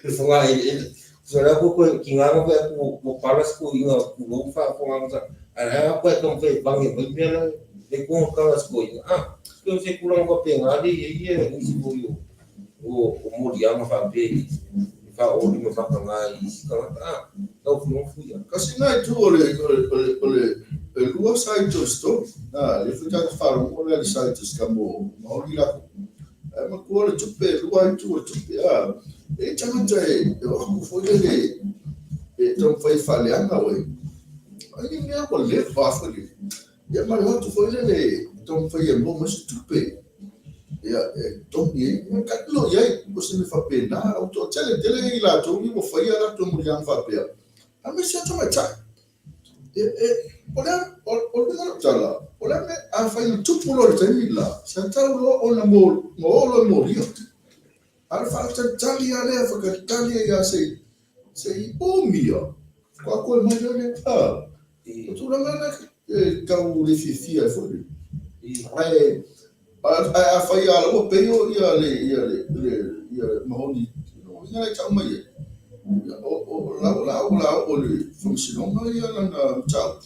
le fagaeleele. So la koe koe kiga nga fai atu ua pala sikoiga pulou faafogaga sa. A la koe taumafai e vage mai mea la le kuga ka sikoiga. Ah, pe o se tulaga faapena le ia ia nisi foi o moliaga faapea i faaolima mataga i isi tagata a lau Afioga Fuia.
Kasi nai tu o le o le e lua side to story. Na, le foi tatou faalogo le side to ska mo maoli la. Ai ma kua le tupe lua itu o le tupe a. E tagata e o aku foi le le e taumafai e faaleaga oe. Ai ni mea ua leva foi le. Ia ma le o atu foi le le taumafai e maua mai se tupe. Ia e togi ai. Ia katilo i ai o se mea faapena. Au toatele tele i latou ia ua faia latou muliaga faapea. A me se tamaitai. E o le o le luga o tala, o le mea a fai na tupu loa le taimi la, sa tau loa ona mo o loa molia. A le faatalitali a lea whakatali ia se se i umia. Kwa koe mai lea le a. O tulaga na e tau le fiafia ai foi. Ae a fai a ua peio ia le ia le le ia mahoni no ia e tau mai e. O la la la o le faamasinoga ia lana mataupu.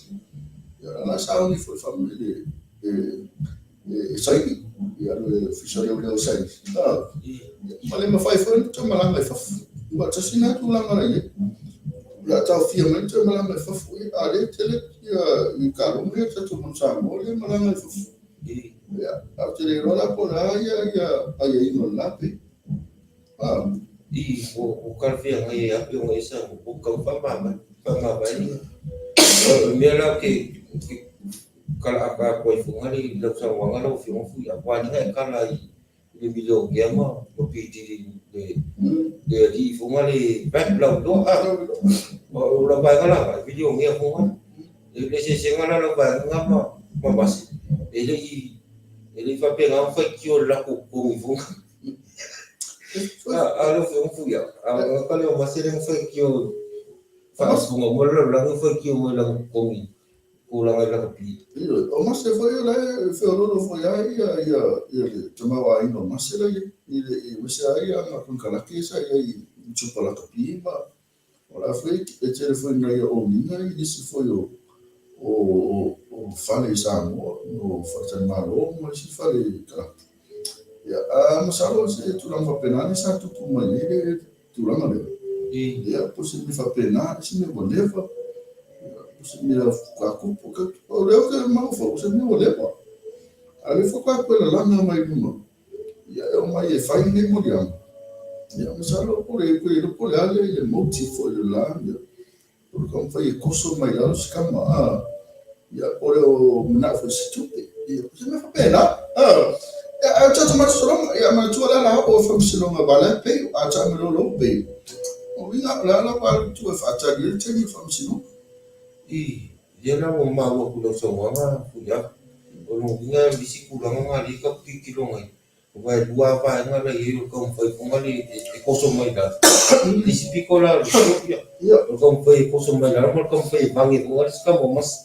Ia la sauni foi faamai le e saini ia le ofisa leo leo saini. Ma le mafai foi ona toe malaga i fafo. Ua tasi na tulaga la i ai. O le a taofia mai toe malaga i fafo. A le tele ia i kaloga ia tatou manu Samoa le malaga i fafo. Ia, a te le iloa la po o le a ia ia aiaiga o le la pe.
I o talafeagai ai lava pe ona esa o tau faamavae ia. O le mea la ke kalaaka atu ai foi le lau saunoaga lau Afioga Fuia, ua aliga e kala i le milionea ma pitili le alii foi le rap lau iloa. O lau vaega la, milionea foi le eseesega la lau vaega ma masi. E le i faapena ona faitio le latou totogi foi. A lau Afioga Fuia, a ka leo mase le faitio faafuga uma le lalolagi faitio mai lana totogi tulaga i lakapi.
O mase foi o le feololo foi ai ia ia ia le tamaoaiga o mase la i le i wese ai ia nga konkalake sa ia i tupa lakapi ma o la foi e tele foi ngai o ninga i nisi foi o o fale i Samoa no faletalimalo ma isi fale kalapu. Ia a masalo se tulaga faapena le sa tupu mai ai le tulaga lea. Ia po se mea faapena se mea ua leva. Po se mea faatupu o lea ke mau fo se mea ua leva. A le fo ka koe lalaga mai luga. Ia e o mai e fai nei moliaga. Ia masalo po le koe po le ale le motive foi le la ia. O le taumafai e koso mai lalo se kama a. Ia po le o manao foi se tupe. Ia se mea faapena. Ia a tatou matusologa ia manatua le ala o faamasinoga vala e pei a taamilo lou pei. O uiga o le ala ua alu tu e faatali ai le taimi o faamasinoga.
I ia la ua maua atu lau saunoaga Fuia. O lona uiga nisi tulaga na lea tatou tilotilo agai. Aua e lua vaega la i ai o le taumafai foi le e koso mai lalo. Le isi pito la o le ia. O le taumafai e koso mai lalo ma le taumafai e vage foi le sikama o masi.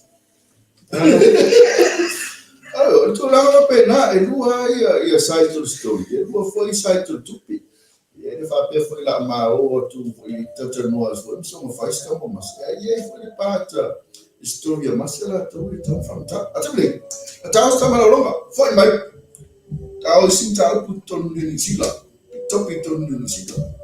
O le tulaga faapena e lua ia ia side to the story. E lua foi side to the tupe. Ia e le faapea foi la mao atu foi tautalanoa foi ma soga fai sikama o masi. Ae i ai foi le pata story a masi latou e tau whamata. A te a tau sa malolonga, foi mai. Tau i sin tau pu tonu ni New Zealand. Topi tonu ni New Zealand.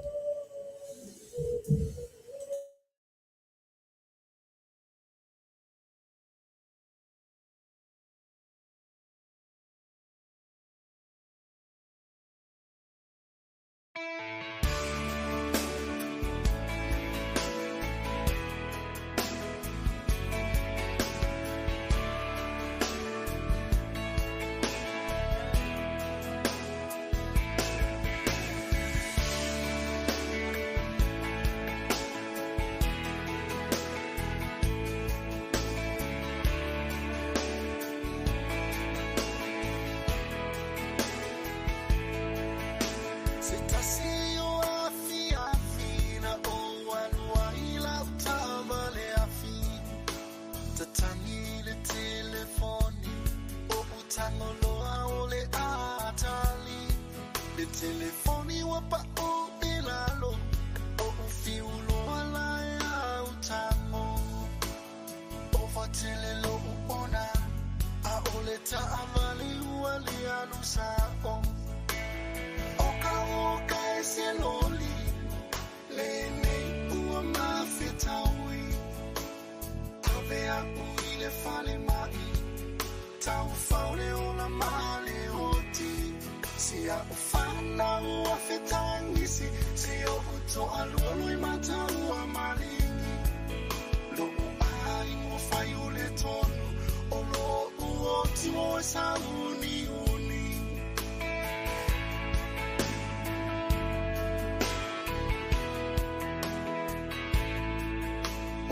Se tasi Le telefoni ua paʻu i lalo Oʻu fiu loa la e au tago Ova tele loʻu ʻona ʻAʻole taʻawale ua le alu saʻo ʻO ka hoka e se loli Lenei ua mafetaui Ave aku i le falemai Taufao le ola ma le oti Si a'u fanau ua fetagisi Si oʻu toalua loimata ua maligi Loʻu aiga ua fai o le tonu O loʻu oti ua e sauniuni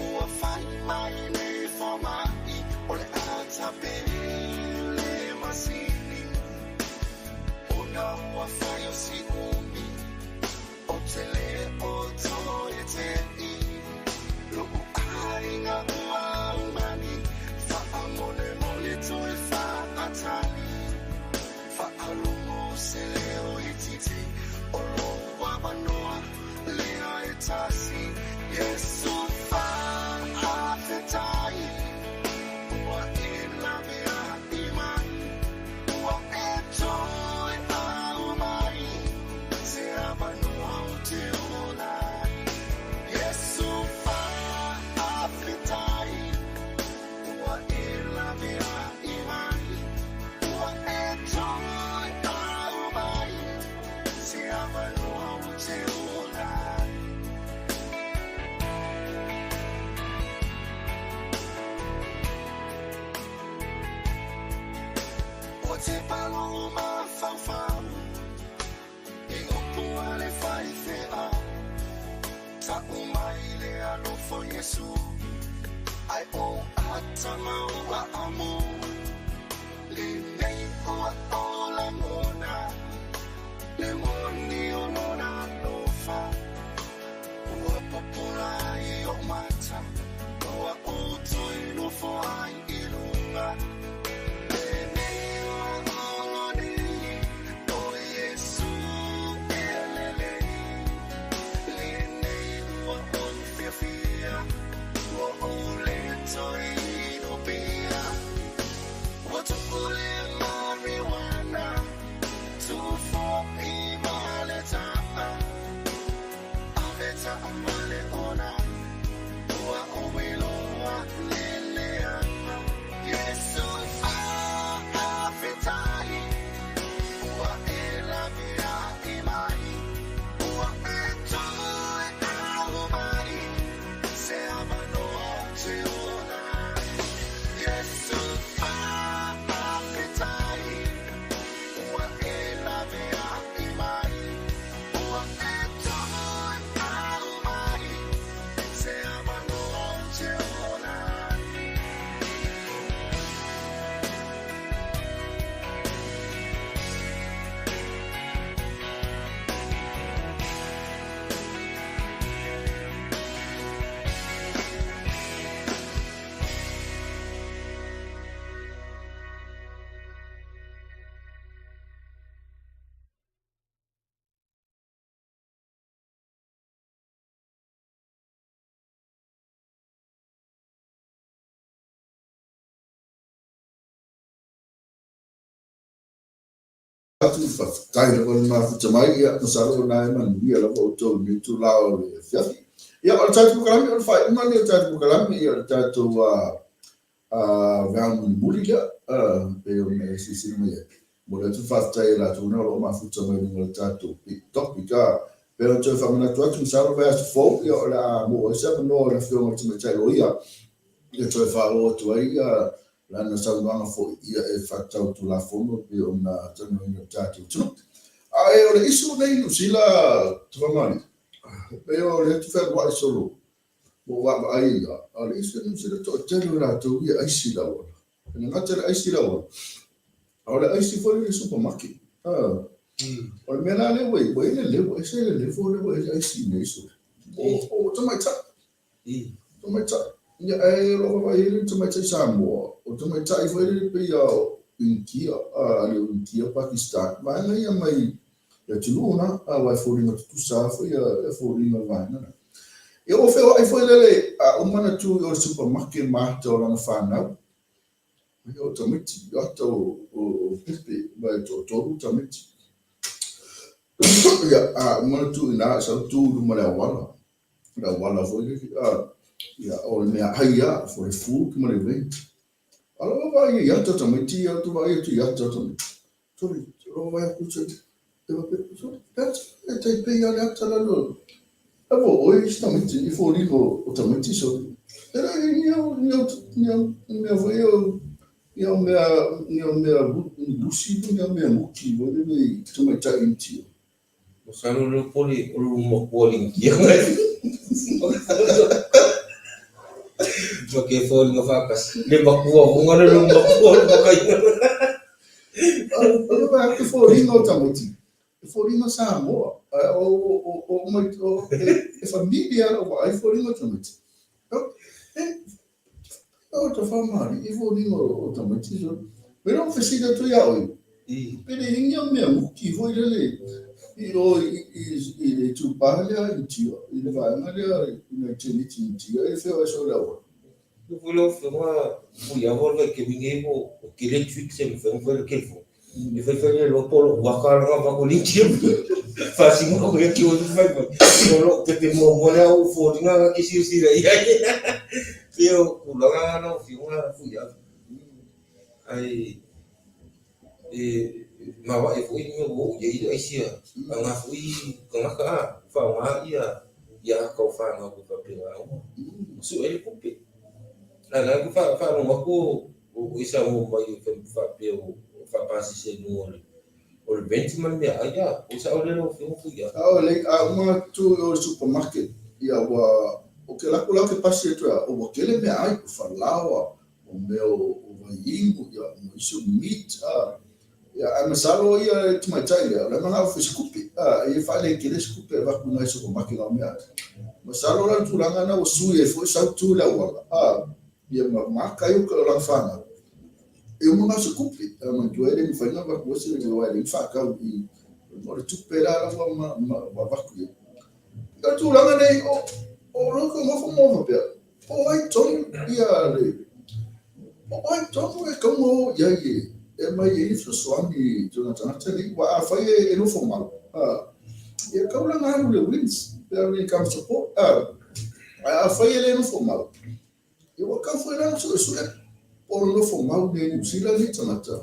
Ua fai mai nei fomai O le a tape le masini Ona ua fai o si ʻumi O te le o toe teʻi Loʻu aiga ua aumani Faamolemole toe faatali Faalogo se leo itiiti O lou avanoa lea e tasi Iesu faafetai Ua e lawe aʻi mai Ua e toe aumai Se avanoa ou te ola ai Iesu faafetai Ua e lawe aʻi mai Ua e toe aumai Se avanoa ou te ola ai. Ou te palo mafaufau I upu a le faifeau Tau mai le alofa o Iesu Ai ou ata ma ou aamo Lenei ua ou lagona Le moni o lona alofa Ua pupula ai oʻu mata Ua ou toe nofo ai i luga Lenei ua ola nei O Iesu e lelei Lenei ua ou fiafia Ua ou le toe inopia Ua tuʻu le marijuana Tufoʻi ma le taʻa Ave taʻawale ona Ua ʻoi loa le leaga Iesu faafetai Ua e lawe aʻi mai Ua e toe aumai Se avanoa ou te ola ai Iesu faafetai Ua e lawe aʻi mai Ua e toe aumai Se avanoa ou te ola ai.
Atu, faafetai lava le mafuta mai, ia, masalo o na e manuia lava outou i lenei itula o le afiafi. Ia, o le tatou polokalame, o le faaiuga lenei o le tatou polokalame, ia, o le tatou veao mulimuli lea, pei ona e silasila mai ai. Momoli atu le faafetai ia latou na o lo o mafuta mai luga o le tatou big topic. Pei ona toe faamanatu atu, masalo vaiaso fou, ia, o le a maua ai se avanoa o le Afioga i le Tamaitai Loia e toe faaoo atu ai lana saunoaga foi ia e faatatau Tulafono e pei ona talanoaina i le tatou atunuu. Ae o le issue nei i Niu Sila, Tafamali, pei o lea e te fealuai solo ua ou vaavaai ia, a o le issue i Niu Sila, toatele o latou ia e aisi le auala. E le gata i le aisi i le auala, a o le aisi foi i le supermarket. O le mea la lea ua i ai le level, ese le level lea ua i ai le aisi i nei solo. O tamaitai. Tamaitai. Ia, ae o lau vaavaai i ai le tamaitai Samoa, o tamaitai foi lele pei a o Initia, a le o Initia, Pakistan, vaega ia mai le atunuu lena, aua e foliga tutusa lava foi ia foliga o le vaega lena. Ia ua feoai foi lele a uma ona tu i o i le supermarket ma ata o lana fanau, ia o tamaiti, o ata o pepe, ma e toatolu tamaiti. Ia, a uma ona tu i ina, sau tu i luma o le auala, le auala foi lele, ia, o le meaai lava, for the food ma le rent. A o lau vaavaai i ata o tamaiti ia, ou te vaai atu i ata o tamaiti. Sorry, o lau vaavaai atu, sorry, e faapea, sorry, le ata, e tai pei lava le ata la lo. E po oi si tamaiti, i foliga o tamaiti, sorry. E le ni au, ni au, ni au, ni mea foi au, ni au mea, ni au mea lusi, ni au mea muki, foi lele i tamaitai Initia.
Masalo le poli o le makuali Initia. Ma ke foliga faatasi le makua funga le makua o le makaina.
O le vaai atu foliga o tamaiti, e foliga Samoa. Ae o o o mai o e familia lou vaai foliga o tamaiti. E o te whamari, i foliga o tamaiti. So, me lau fesili atu ia oi, pe le ingi o mea muki foi lele i o i le itupā lea i Tia, i le vaega lea i nai teneti i Tia, e feo e so le awa.
Le foi lau afioga Fuiava o le vaitaimi nei ua tele tricks e mafai ona fai le telefoni. E fai fai le loa po o lou aka lena avatu le India. Faasino atu ia te oe fai mai. O lou pepe muamua lea ou foliga na te silasila i ai. Pei o tulaga na lau afioga Fuiava. Ae e maoae foi mea ua oo i ai aisia aga foi tagata a faaaoga ia ia ata o fanau e faapena ona sue ai le tupe. A o la e faalogo atu o e saunoa mai e faapea o faapasese i luga o le rent ma le meaai a o sao lea lau Afioga Fuia?
A o le a uma atu i o i le supermarket, ia ua o ke laku la ke pasi atu ia, ua tele meaai, o falaoa, o mea o vaiinu, ia, ma isi o meat, a. Ia, ae masalo ia le tamaitai lea, o la e manao e fai se tupe, a, e faaletele se tupe e avatu i nai supermarket na o meaai. Masalo la le tulaga lena ua sui ai foi sau tu i le auala, a, ia ma maka ai o lana fanau. E uma na o se tupe, a manatua e le mafai ona avatu ai se aua e leai ni faatau i o le tupe la la ua ma ua avatu i ai. O le tulaga nei, o, o lou nofo ma faapea, Po o ai tonu ia le Po o ai tonu e tatau ona o i ai e aumai ai le fesoasoani i tona tagata nei? Aua afai e nofo mau, ia tatau la ona alu i le WINZ pe alu i le Income Support. Ae afai e le nofo mau, ia ua tatau foi la ona suesue po o le nofo mau nei i Niu Sila lenei tagata.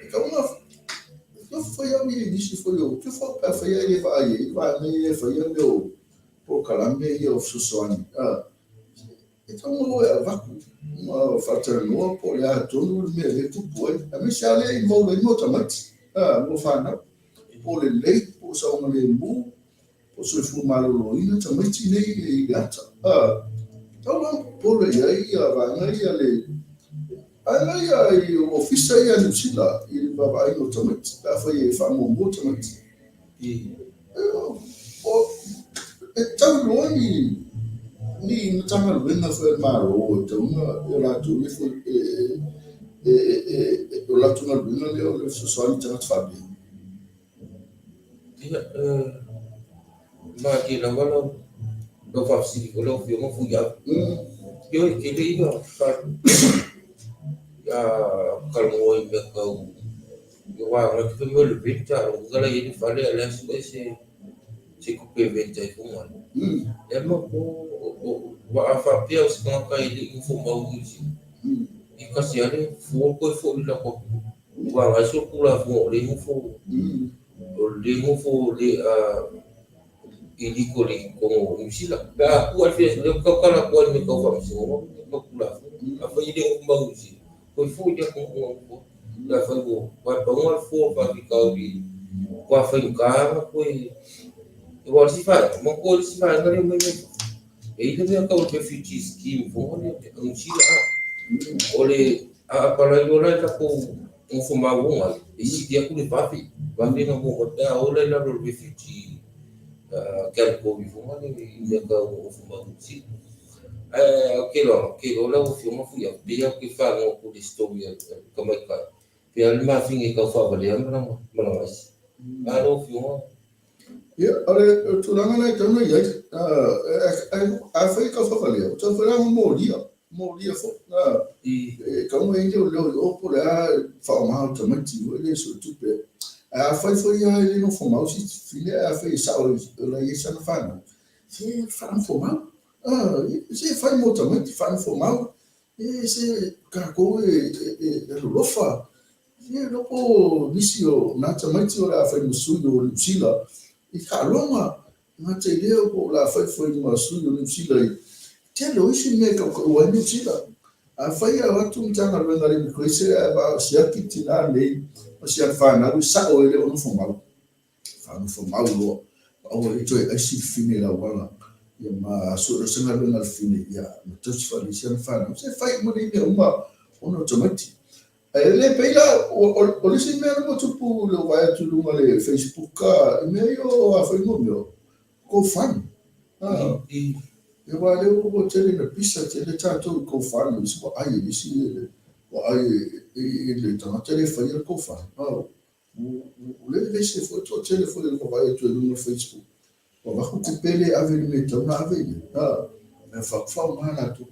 E tatau ona nofo foi au i nisi foi o te pe afai e le vaai ai i vaega ia e faia mea o polokalame ia o fesoasoani, e tatau ona o e avatu ma faatalanoa po o le a tonu le mea lea e tupu ai, aemaise lava lea e involve ai mo tamaiti, mo fanau, po o lelei, po o saogalemu, po o soifua maloloina tamaiti nei i le ata. E tatau la ona popole i ai ia vaega ia le vaega ia i ofisa ia a Niu Sila i le vaavaaiga o tamaiti, pe afai e faamuamua tamaiti. E tatau loa ni ni Matagaluega foi a le Malo e tatau ona o latou ia foi e o latou galuega lea o le fesoasoani i tagata faapea.
Ia, malie lava lau lau faafesili foi lau Afioga Fuiava. Ioe, tele ia talanoa i mea tau Aua na te fai mai o le rent a lona uiga la e i ai le fale a o la e sue se tupe e rent ai fua mai. E ma po aua a faapea o se tagata e le i nofo mau i Niu Sila, e tasi lava le fua toe foi i le latou atunuu. Aua na e solitulafono o lea e nofo o lea e nofo le illegally i totonu o Niu Sila. Pe a tuu lava le lea ou te tautala atu ai i mea tau faamasinoga ma mea tau tulafono. Afai e le nofo mau i Niu Sila, toe foi i le atunuu na nofo ai. Pe afai ua paepaeuna le fua o le faafitauli ua faigata ona toe aua o le isi vaega, manatua o le isi vaega lea e omai mai fafo, e i ai le mea e tau o le refugee scheme foi lea a Niu Sila a. O le a apalai loa la i latou nofo maualuga ai, e sili atu le vave, vave ona maua mai pe a o la i lalo o le refugee category foi lea i mea tau nofo mau i Niu Sila. Ae ou te iloa, ou te iloa lau Afioga Fuiava, pei lava ou te faalogo atu i le story a le tamaitai, pei lava le mafine e tau faavalea ma lana isi. A lau Afioga.
Ia, o le tulaga lena e tatau ona i ai, afai e tau faavalea, ua tatau foi la ona molia, molia foi. E tatau ona i ai leoleo i o po o le a le faaaoga o tamaiti foi lea e suetupe. Ae afai foi lava e le nofo mau si fafine ae afai e sao o la e i ai sana fanau, se faanofo mau. Se fai mo tamaiti, faanofo mau. Se tatou e alolofa. E iloa po o nisi o na tamaiti o le a fai ma sui o Niu Sila i taaloga, e gata i lea po o le a fai foi ma sui o Niu Sila i tele o isi mea e tautaua ai Niu Sila. Afai e avatu Matagaluega a le Immigration ae siaki le tina nei ma si ana fanau e sao e le o nofo mau, faanofo mau loa, ma aua le toe aisi le fine i le auala, ia ma sue loa se galuega a le fine, ia ma tausi faalelei si ana fanau. Se fai uma nei mea uma ona o tamaiti. Ae le pei la, o le isi mea lea ua tupu i lou vaai atu i luga o le Facebook i mea ia o a foi mo mea o GoFund. Ia aua lea ua tele ina pisa tele tatou i GoFund, isi ua ai e isi, ua ai e le tagata lea e faia le GoFund. O lea e vevesi ai foi le toatele foi o vaai atu i luga o le Facebook. Ua avatu tupe le ave i le mea e tatau ona ave i ai. Ae faaaoga latou.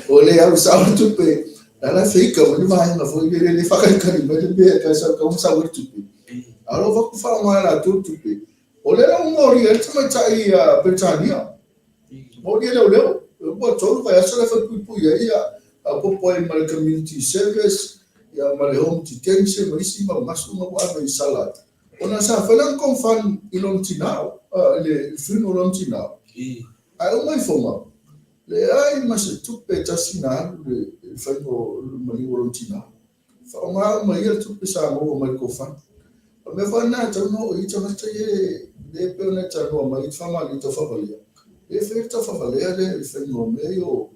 O le au sao le tupe, la la feika mai le vaega foi lele le faakalikali mai le mea e sau tau sau ai le tupe. A o lo o avatu faaaoga latou le tupe. O lea la ua molia ai le tamaitai a Peretania. Moni e leoleo, ua 3 vaiaso la e faipuipui ai ia faaopoopo ai ma le community service ia ma le home detention ma isi mau gasu na ua ave i sala ai. Ona sa fai lana GoFund i lona tina, i le funeral o lona tina. Ae uma ifoga, leai ma se tupe e tasi na alu i le faiga o le maliu o lona tina. Faaaoga uma ia le tupe sa maua mai le GoFund. O le mea foi lena e tatau ona oo i ai tagata ia lea e pei ona e talanoa mai i le faamalie taufavalea. E le faia le taufavalea lea i le faiga o mea ia o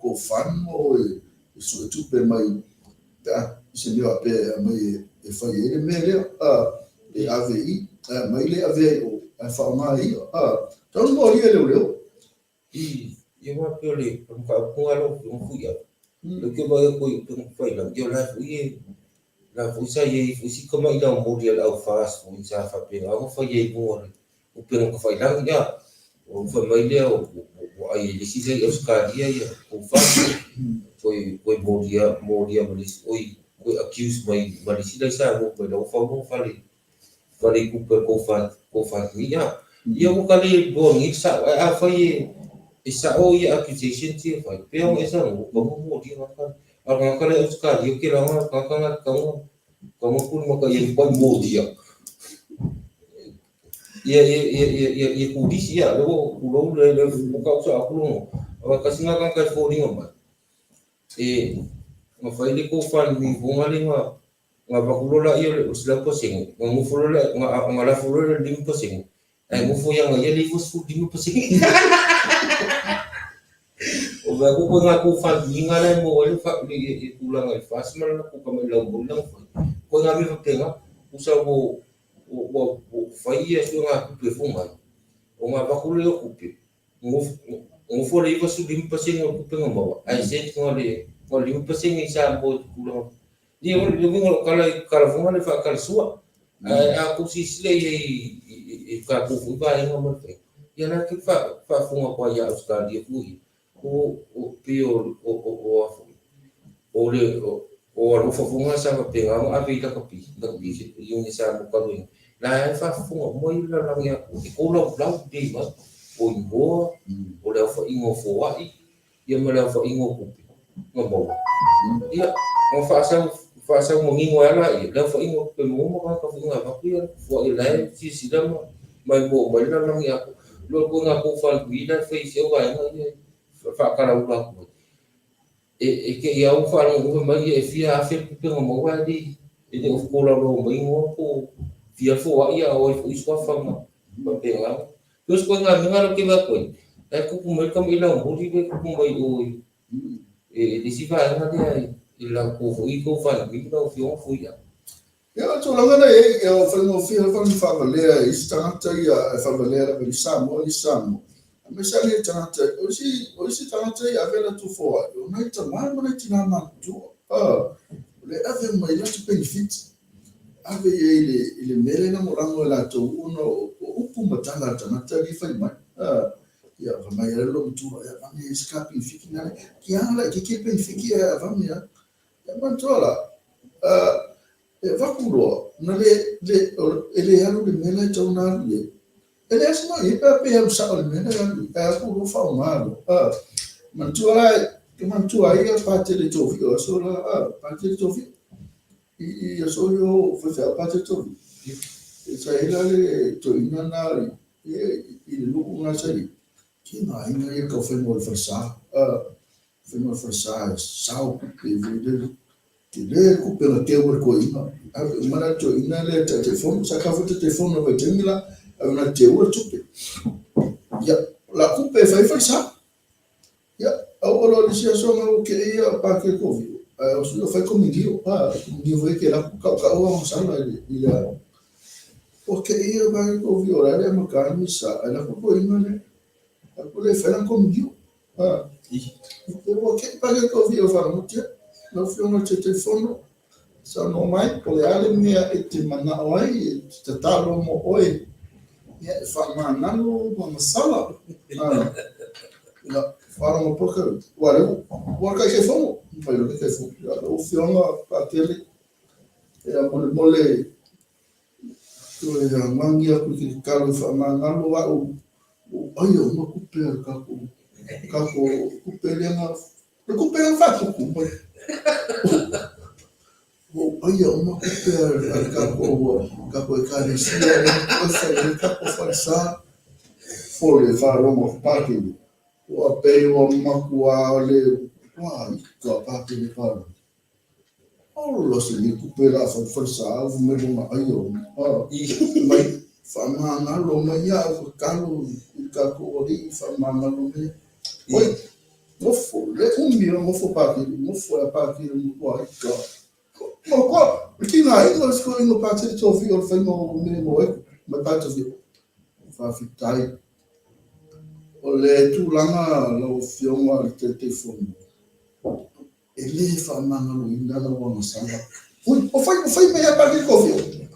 GoFund ma o e sue tupe mai pe a i se mea faapea e aumai e fai ai le mea lea, e ave i, ae aumai le avea i o ae faaaoga e ia. Tatau ona molia e leoleo.
Ia aua pei o le mataupu lena lau Afioga Fuiava, lea ou te vaai atu i upega tafailagi, ia o la foi e, la foi sa i ai foi si tamai laumoli a le au FAST foi sa faapena ona fai ai i luga o le upega tafailagi, a, ona fai mai lea ua ai e le isi lea i Ausetalia ia tou FAST, toe molia molia ma le isi, oi, toe accuse mai ma le isi la i Samoa fai mai la ua fau lona fale faletupe GoFundMe a. Ia ua ka le iloa nei le sao, ae afai e sao ia accusations ia e fai, pea ona e saunoa, ua tatau ona molia tagata. A o le tagata la e Ausetalia, ou te iloa o le tagata lena e tatau ona tulimata i ai matua molia. Ia, ia, ia, ia, ia, ia turisi, ia, lea ua tulou le, le, ua tau sao atu logo. Aua tasi lena tagata e foliga mai, e, na fai le GoFundMe foi lea na, Ona avatu loa lea o le 100%, ona nofo loa lea, ona lafo loa lea i le 5%, ae nofo ia ia le 95%. O mea ko koe ngā GoFundMe la e maua ai le tulaga i le FAST ma le latou tamai laumoli la na fai. Koe ngā mea faapena, pusa ua fai ia suegatupe foi mai, ona avatu lea o tupe, Nofo le 95% o le tupe na maua, ae sent na o le 5% i Samoa i tulaga. Ia o le uiga o lau tala i tala foi lea faatala sua. Ae a tou silasila i ai i tatou foi vaega ma le faiga, ia la e te faafofoga atu lava ia Ausetalia foi ia, o pei o a foi, o le o alofa foi na sa faapena ona ave i laka pi, laka pi i une Samoa talu ai nei. La e faafofoga uma ia le lalolagi atoa, e tolaulau lelei mai, o igoa, o le aofaiga o foai, ia ma le aofaiga o tupe na maua. Ia, ona faasau, faasau manino ai lava laia, le aofaiga o tupe maua ma tagata foi na avatu ia foai la e silasila ma maimoa mai le lalolagi atoa. Loa le ituaiga GoFundMe la e fai i si au vaega ia e faatalaula atu ai. E te i lava ua faalogo mai ia e fia afe le tupe na maua ae le e le o tolaulauina mai igoa po o fia foai a o ai foi suafa ma faapena. Pei o se ituaiga mea lena ou te vaai atu ai, la e tupu mai le tamaiti laumoli lea e tupu mai o i le isi vaega lea i latou foi GoFundMe lau Afioga Fuia.
Ia, o le tulaga lea e i ai, e faigofie lava ona faavalea e isi tagata ia, e faavalea lava i Samoa i Samoa. Aemaise lava nei tagata, o isi, o isi tagata ia ave latou foai, o nai tama ma nai tina matutua, o le ave mai latou penefiti. ave i ai i le mea lea e lagolago e latou ona o upu ma tala a le tagata lea e fai mai. Ia, fai mai ai le loomatua, ia avane se ka penefiti na le, kia la itiiti le penefiti ae avane lava. Ia manatua la, e avatu loa, na le, le, e le alu i le mea la e tatau ona alu i ai. E leai se mea o i ai pe a pe alu sao i le mea la e alu i ai, ae atu loa faaaoga loa. Manatua la, e manatua ai ia Patele Tovio, aso la, Patele Tovio. I aso ia o faifeau Patele Tovio. Sa i ai la le toeaina na i le nuu na sa i ai, ki ngā aiga ia kau whenua o le falesa. Whenua o le falesa e sao kupe foi lele. Tele le kupe na teu e le toeaina. Ave uma la le toeaina lea e Taitaifono. Sa kau foi Taitaifono i vaitaimi la, ave na teua le tupe. Ia, la kupe e fai ai falesa. Ia, aua loa le isi aso na ua kei ia Pākē Kovio. Ae o sui o fai kominio, a, kominio foi ke laku kau kau a masala i le, i le a. Ua kei ia Pākē Kovio la le amaka ni sa, ai laku toeaina lea. Laku le fai lana kominio. A, ua kei Pākē Kovio whakamutia. Lau Afioga i le Taitaifono, Saunoa mai, po o le a le mea e te manao ai e te tatalo mo oe, ia e faamagalo ma masala. Ia, faalogo poka, ua le, ua le Taitaifono, mai le Taitaifono. Ia, lau Afioga Patele, ia molemole, toe agiagi aku i ke tatalo e faamagalo au, ua ai uma tupe a le tatou, tatou tupe lea na Le kupe na faatupu mai. Ua ou aia uma kupe a le tatou tatou ekalesia lea toe fai ai le tatou falesa. Fole faalogo atu Patele. Ua pei ua matua le ua ika Patele faalogo. Ola se ni kupe la fai falesa au fai mai lona aia uma. Mai faamagalo mai ia'u tatalo i le tatou Alii faamagalo mai. Oi, nofo, le umi o nofo Patele, nofo ia Patele matua ika. Matua, le tigaina o le sikoina o Patele Tofi o le faiga o mea mo ai mai Patele Tofi. Faafetai. O le tulaga lau Afioga i le Taitaifono, e le faamagaloina lau agasala. Ui, o fai, o fai mai ia Patele Tofi.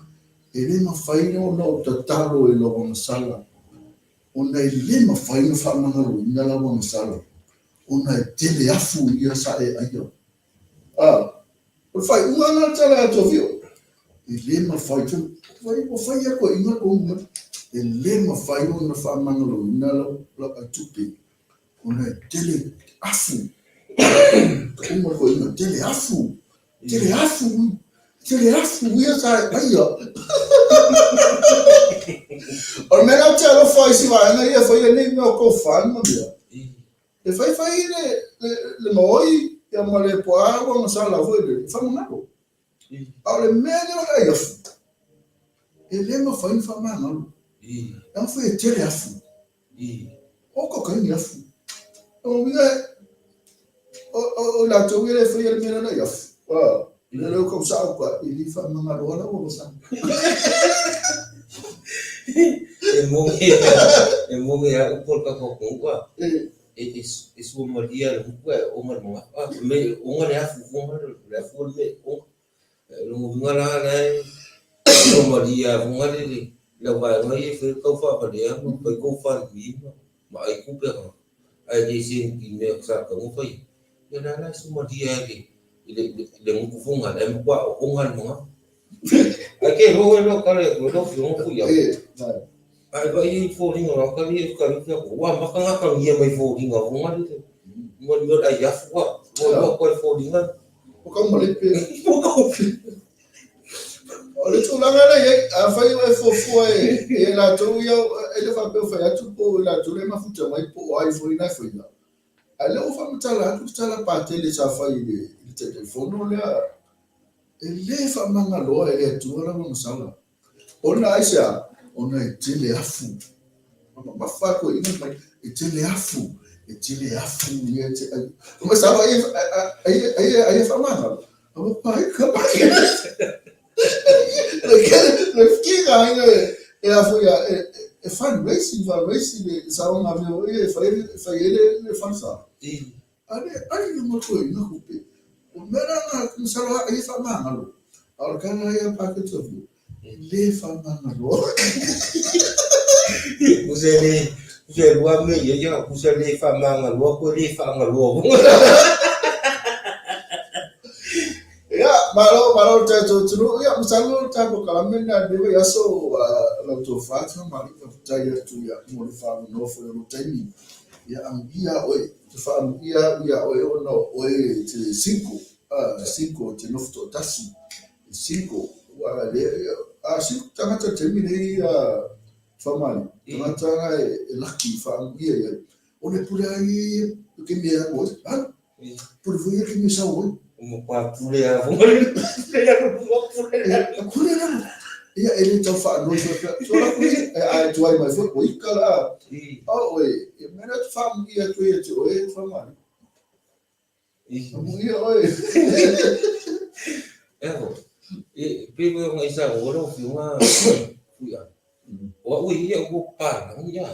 E le mafai ona ou tatalo i lau agasala ona e le mafai ona faamagaloina lau agasala, ona e tele afu ia sa e aia. A, o le faaiuga lena o le tala ia Tovio. E le mafai, ua fai ia toeaiina tonu mai. E le mafai ona faamagaloina lau, lau aitupe, ona e tele afu. Ka uma toeaiina, tele afu. Tele afu, tele afu ia sa e aia. O le mea la ou te alofa ai i si vaega ia e faia nei mea o GoFund ma mea. E fai fai le, le, le maoi ia ma le puaa ua masala foi le faamagalo. A o le mea lea o le ai afu, e le mafai ona faamagalo. Leaga foi e tele afu. O ko kai ni afu. O uiga o latou ia e faia le mea lea i afu. Le leo kau sao ka i li whaamangalo ala ua sa.
E moni e moni a upu o le tatou atunuu a e sua malie le upu ae oga le magafa a me oga le afu foga le afu o le mea oga. Lona uiga la la e sua malie a foga le le au vaega ia e fai tau faavalea ma fai GoFundMe ma ai tupe a tagata ae le se i mea sa tatau ona fai. Ia la la e sua malie a i le le gutu foga la e matua oga le magafa. Ae ke loa oe loa tala atu ai lau Afioga Fuiava. Ae vaai i foliga o tagata ia e fai atu, ua amata ona atagia mai foliga foga lele ma le mea o le ai afu a. Ua iloa atu ai foliga.
Ua kau ma lepe. Ua kau. O le tulaga lea e i ai, afai o e fuafua e e latou ia, e le faapea o fai atu po o i latou lea e mafuta mai po o ai foi na e faia. Ae lea ua faamatala atu le tala Patele sa fai i le Taitaifono lea, e le faamagaloa e le Atua lau agasala. Ona aisea? Ona e tele afu. Mamafa atu e ina mai, e tele afu, e tele afu ia te ai. Ma sa ai ai ai ai faamagalo. Aua pai ka mai. Le ke le fkinga ai le e afu ia e e fundraising fundraising le sa ona veo e fai fai ele le falsa. Ale ai le mo ko ina kupe. O mea la na masalo ai faamagalo. A o le tala ia paketi o fiu, e le faamagaloa.
Kusa le kusa lua me ia ia kusa le faamagaloa koe le faagaloa.
Ia, malo, malo le tatou atunuu. Ia, masalo le tatou kalame lena i lenei vaiaso, lau tofa Faamalie, faafetai atu ia mo le faavanoa foi o lou taimi. Ia, amuia oe, te faaamuia au ia oe ona o oe e te single, single, e te nofo toatasi, e single. Ua le, a single tagata i le taimi nei, Faamalie, tagata na e laki, faaamuia i ai. O le pule ai e ke mea alu ai, alu. Pule foi ia ke mea sau ai.
Mo pa pule a mo le pule a mo pule
a. Pule a. Ia e le tau faanoi foi pea. So la pule e ai tuai mai foi o ika la. O oe, e mea na te whaamuia atu ia te oe e whamari. Amuia oe.
Eho, e pe koe o ngai sa o ro fiunga fuia. O au ia o pa ia.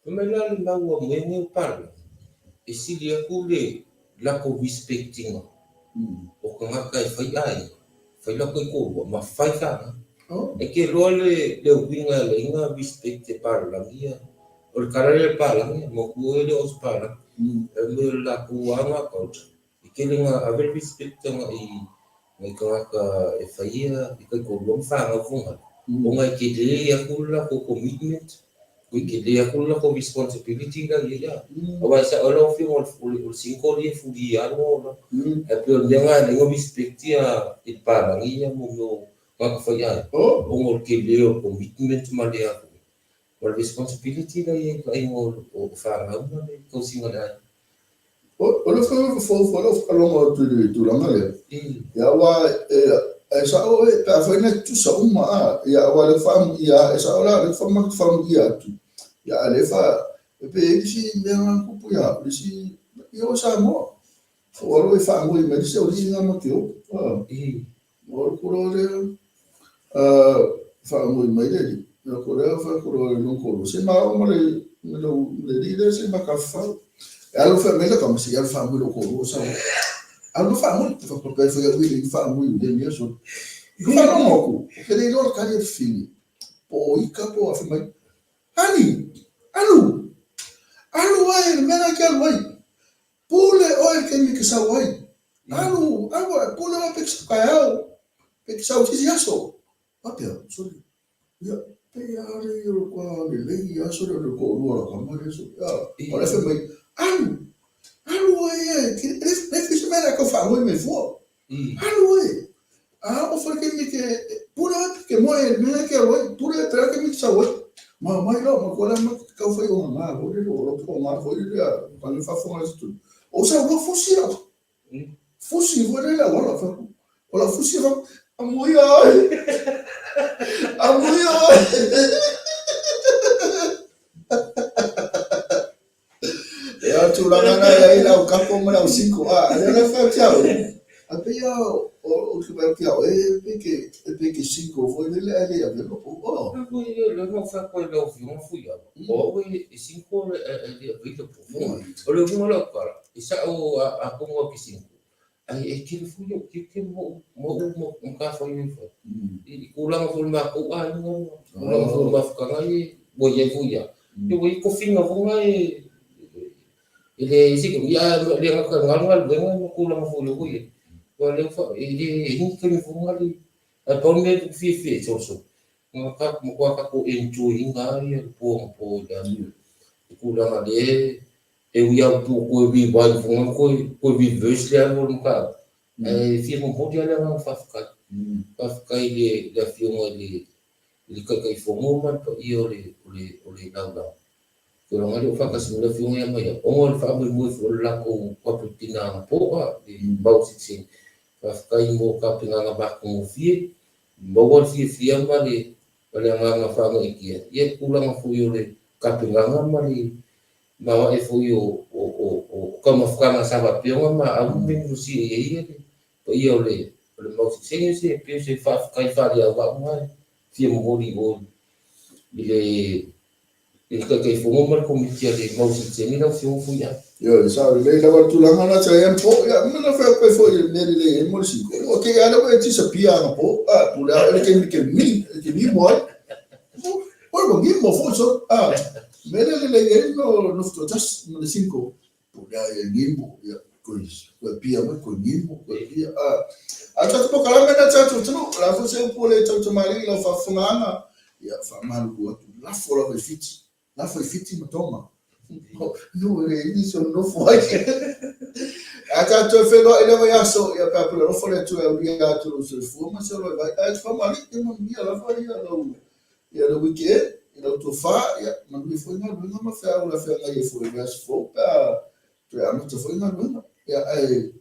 Fai mai la le mau a moe nei o Palagi, e sili aku le lako respect ina o tagata e fai aiga, fai lako i kolua ma fai fanau. E ke loa le le uiga e alai na respect e Palagi ia. O le tala lea a le Palagi, manatua oe le o se Palagi. Fai mai o le latou lava na culture, e tele na ave le respect agai i tagata e faia i taitoalua ma fanau fogai, ona e tele atu le latou commitment, e tele atu le latou responsibility la e i ai. Aua e sao ai lau Afioga o le single ia e fulia lava lona olaga. Ae pei o le mea lena e ala ai ona respect ia i le palagi ia mo mea o tagata faiaoga, ona o le tele o le commitment ma le ma le responsibility la e i ai i le vaaiga o fanau ma le tausiga o le aiga.
O le fofo o lau faalogo atu i le tulaga lea, ia aua e sao e pe afai na tutusa uma a, ia aua le faamuia, e sao la le faamuia atu, ia a le fa, e pe e isi mea nga kupu ia, le isi, ia o Samoa, o alo e faamui mai le se o li nga ma te o, o le kuro lea, faamui mai le li, ia ko lea fa kuro le long kolo, se ma o ma le, ma le, le li le se ma ka fau. E alu fa mai le kama se alu faamui lo kolo sa. Alu faamui, fa ko pe fa ui le faamui le mea so. Ko fa no ku, ke le lo ka le fini. Po i ka po a fa mai. Ani, alu. Alu ai le mea ke alu ai. Pule oe ke mi ke sau ai. Alu, alu, pule oe pe ke sau kaeao. Pe ke sau sisi aso. Papea, sorry. Ia, pe ia le i o kua le lei ia sorry o le ko lua la kama le so. Ia, o le fe mai, alu, alu oe ia, ke le le fi se mea ka fa ngoi mai fua. Alu oe. A o fa ke mi ke pule oe ke moe me ke oe, pule pe ke mi sa oe. Ma mai lo ma ko la ma ka fai o nga o le lo ko nga fo le ka le fa fo nga tu. O sa lo fusi la. Fusi foi le la fa. O la fusi fa amuia oe. Amuia oe. Ia tulaga na ia i lau kapo ma lau siko a le le fa tia o. A pe ia o ke ba tia o e pe ke e pe ke siko foi le le le a velo o.
A foi le le mo fa ko le o fi mo fu ia. O e siko le le le le po. O le hunga lau kala. E sa o a kongo ke siko. Ai e tele foi o tiute mo mo mo mo ka fai i fai. I kūlanga foi le makou aiga, kūlanga foi le mafutaga e ua iai foi ia. E ua i kofiga foi e e le isi ia le gata galugaluega ma kūlanga foi le foi. Ua le fa e le e ni taimi foi le ae pau le mea e fiafia e soso. Nga ka matua tatou enjoy ina ia le po ma po i le aso. I kūlanga le E ui au tua koe rewind fonga koe, koe reverse le alu o le mataupu. Ae fia momoli lava le agaga faafetai. Faafetai i le le afioga i le i le Taitaifono ma le paia o le o le o le laulau. Tulaga lea ua faatasi mai le afioga ia Maiava, ona o le faamoemoe foi o le latou Kapeptina anapo a, le mau sitiseni. Faafetai mo tapenaga matagofie, maua le fiafia ma le ma le agaga faagaeetia, ia tulaga foi o le tapenaga ma le ma ae foi o taumafataga sa faapea ona maau ma menosia i ai le paia o le mau sitiseni. Se pei o se faafetai faaleauvaa e fia momoli i o i le Taitaifono ma le Komiti a le mau sitiseni lau Afioga Fuiava.
Ioe, sao lelei lava le tulaga lena sa i ai anapo. Ia, ma na fai atu ai foi i le mea lelei ai mo le siko. Ua te i lava lea ua e disappear anapo, a, pule lava oe i le taimi e te mi, e te mimo ai. Oi, ua mimo foi solo. A, mea lea e lelei ai no nofo toatasi ma le single. Pule lava ia mimo, ia, toe, toe appear mai, toe mimo, toe appear. A, a o tatou polokalame lena tatou atunuu, o le a foi se upu ua le tautamalii i lau faafofogaaga, ia, faamalulu atu, lafo lava i Fiti. Lafo i Fiti ma Tonga. Nuu e leai nisi o nonofo ai. Ae tatou toe feiloai i le vaiaso, ia pe a pule alofa le Atua e aulia atu lou soifua ma se vaivai. Ae faamalie ia manuia lava ia lau ia le weekend i lau tofa, ia manuia foi galuega ma feau o le a feagai ai foi i le vaiaso fou pe a toe amata foi galuega. Ia ae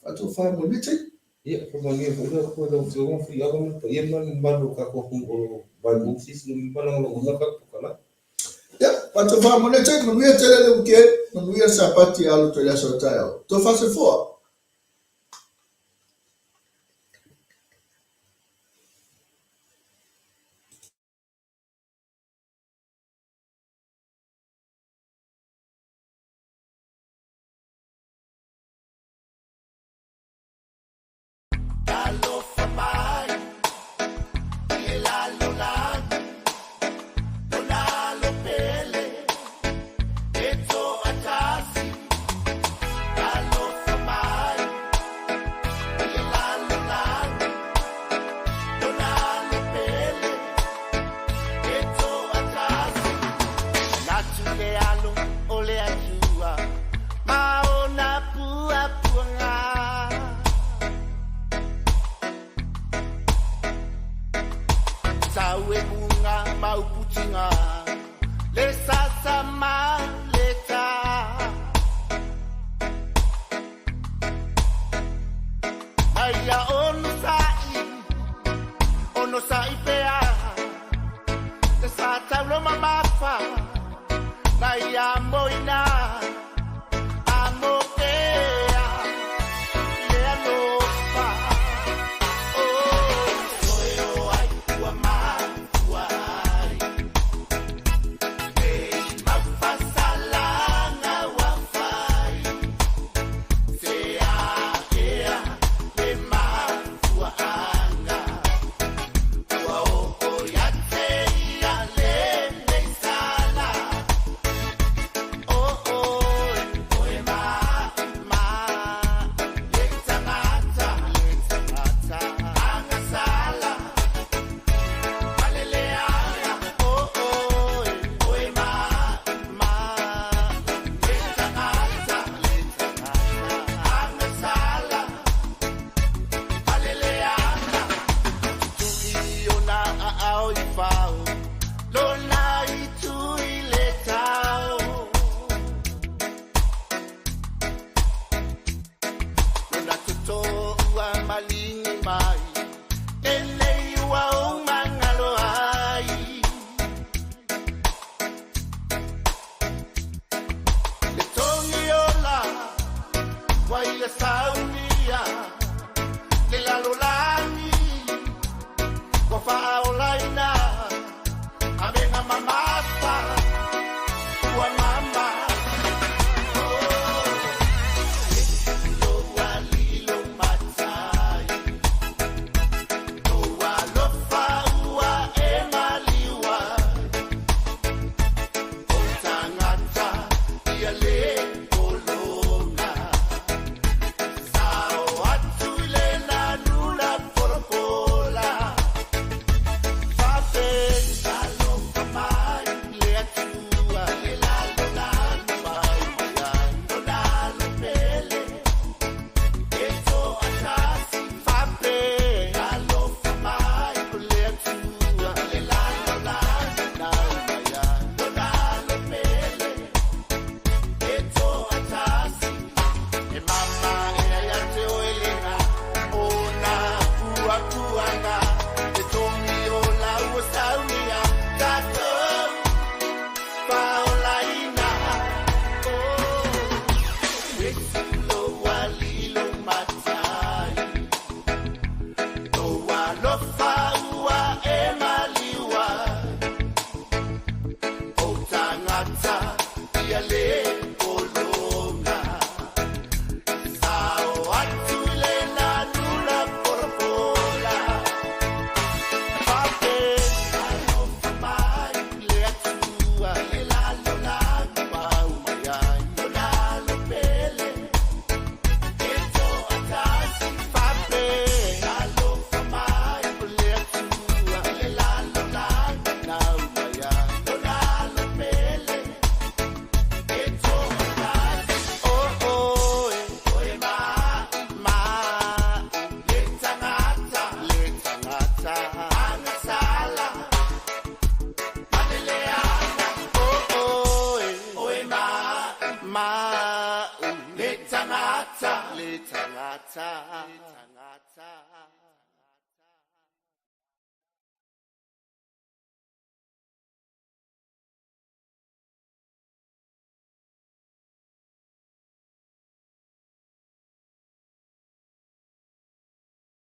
faatofa mo lenei taimi.
Ia, faamanuia foi le Atua i lau Afioga Fuiava ma le paia ma le mamalu o le tatou atunuu o lo o vaivai sisi ma lagolagoina le tatou polokalame.
Ia, faatofa mo lenei taimi, manuia tele le weekend, manuia le Sapati e alo atu ai i le aso a taeao. Tofa soifua!
Talofa mai i le lalolagi, lona alo pele e toatasi. Talofa mai i le lalolagi, lona alo pele e toatasi. Manatu le alo o le Atua ma ona puapuaga. Tau e luga ma uputiga le sasa ma le tā. Mai ia onosai, onosai pea, le sa taulo mamafa, na ia moina. Amo pea le alofa. Oh, toe o ai ua mafua ai, nei mau fasalaga ua fai. Se aea le mafuaaga, ua oo ia te ia lenei sala. Oh, oi, oe ma, ma, le tagata, le tagata, agasala, maleleaga. Oh, oi, oe ma, ma, le tagata, le tagata, agasala, maleleaga. Tuitui ona aao i fao, lona itu i le tao. Lona toto ua maligi mai, lenei ua ou magalo ai. Le togi ola, ua ia saunia, le lalolagi, ua faaolaina, avega mamafa, ua mama. Oh, lou alilo matai, lou alofa ua e maliu ai. O tagata ia le pologa, sao atu i le lanula folafola.
Mau le tagata, le tagata.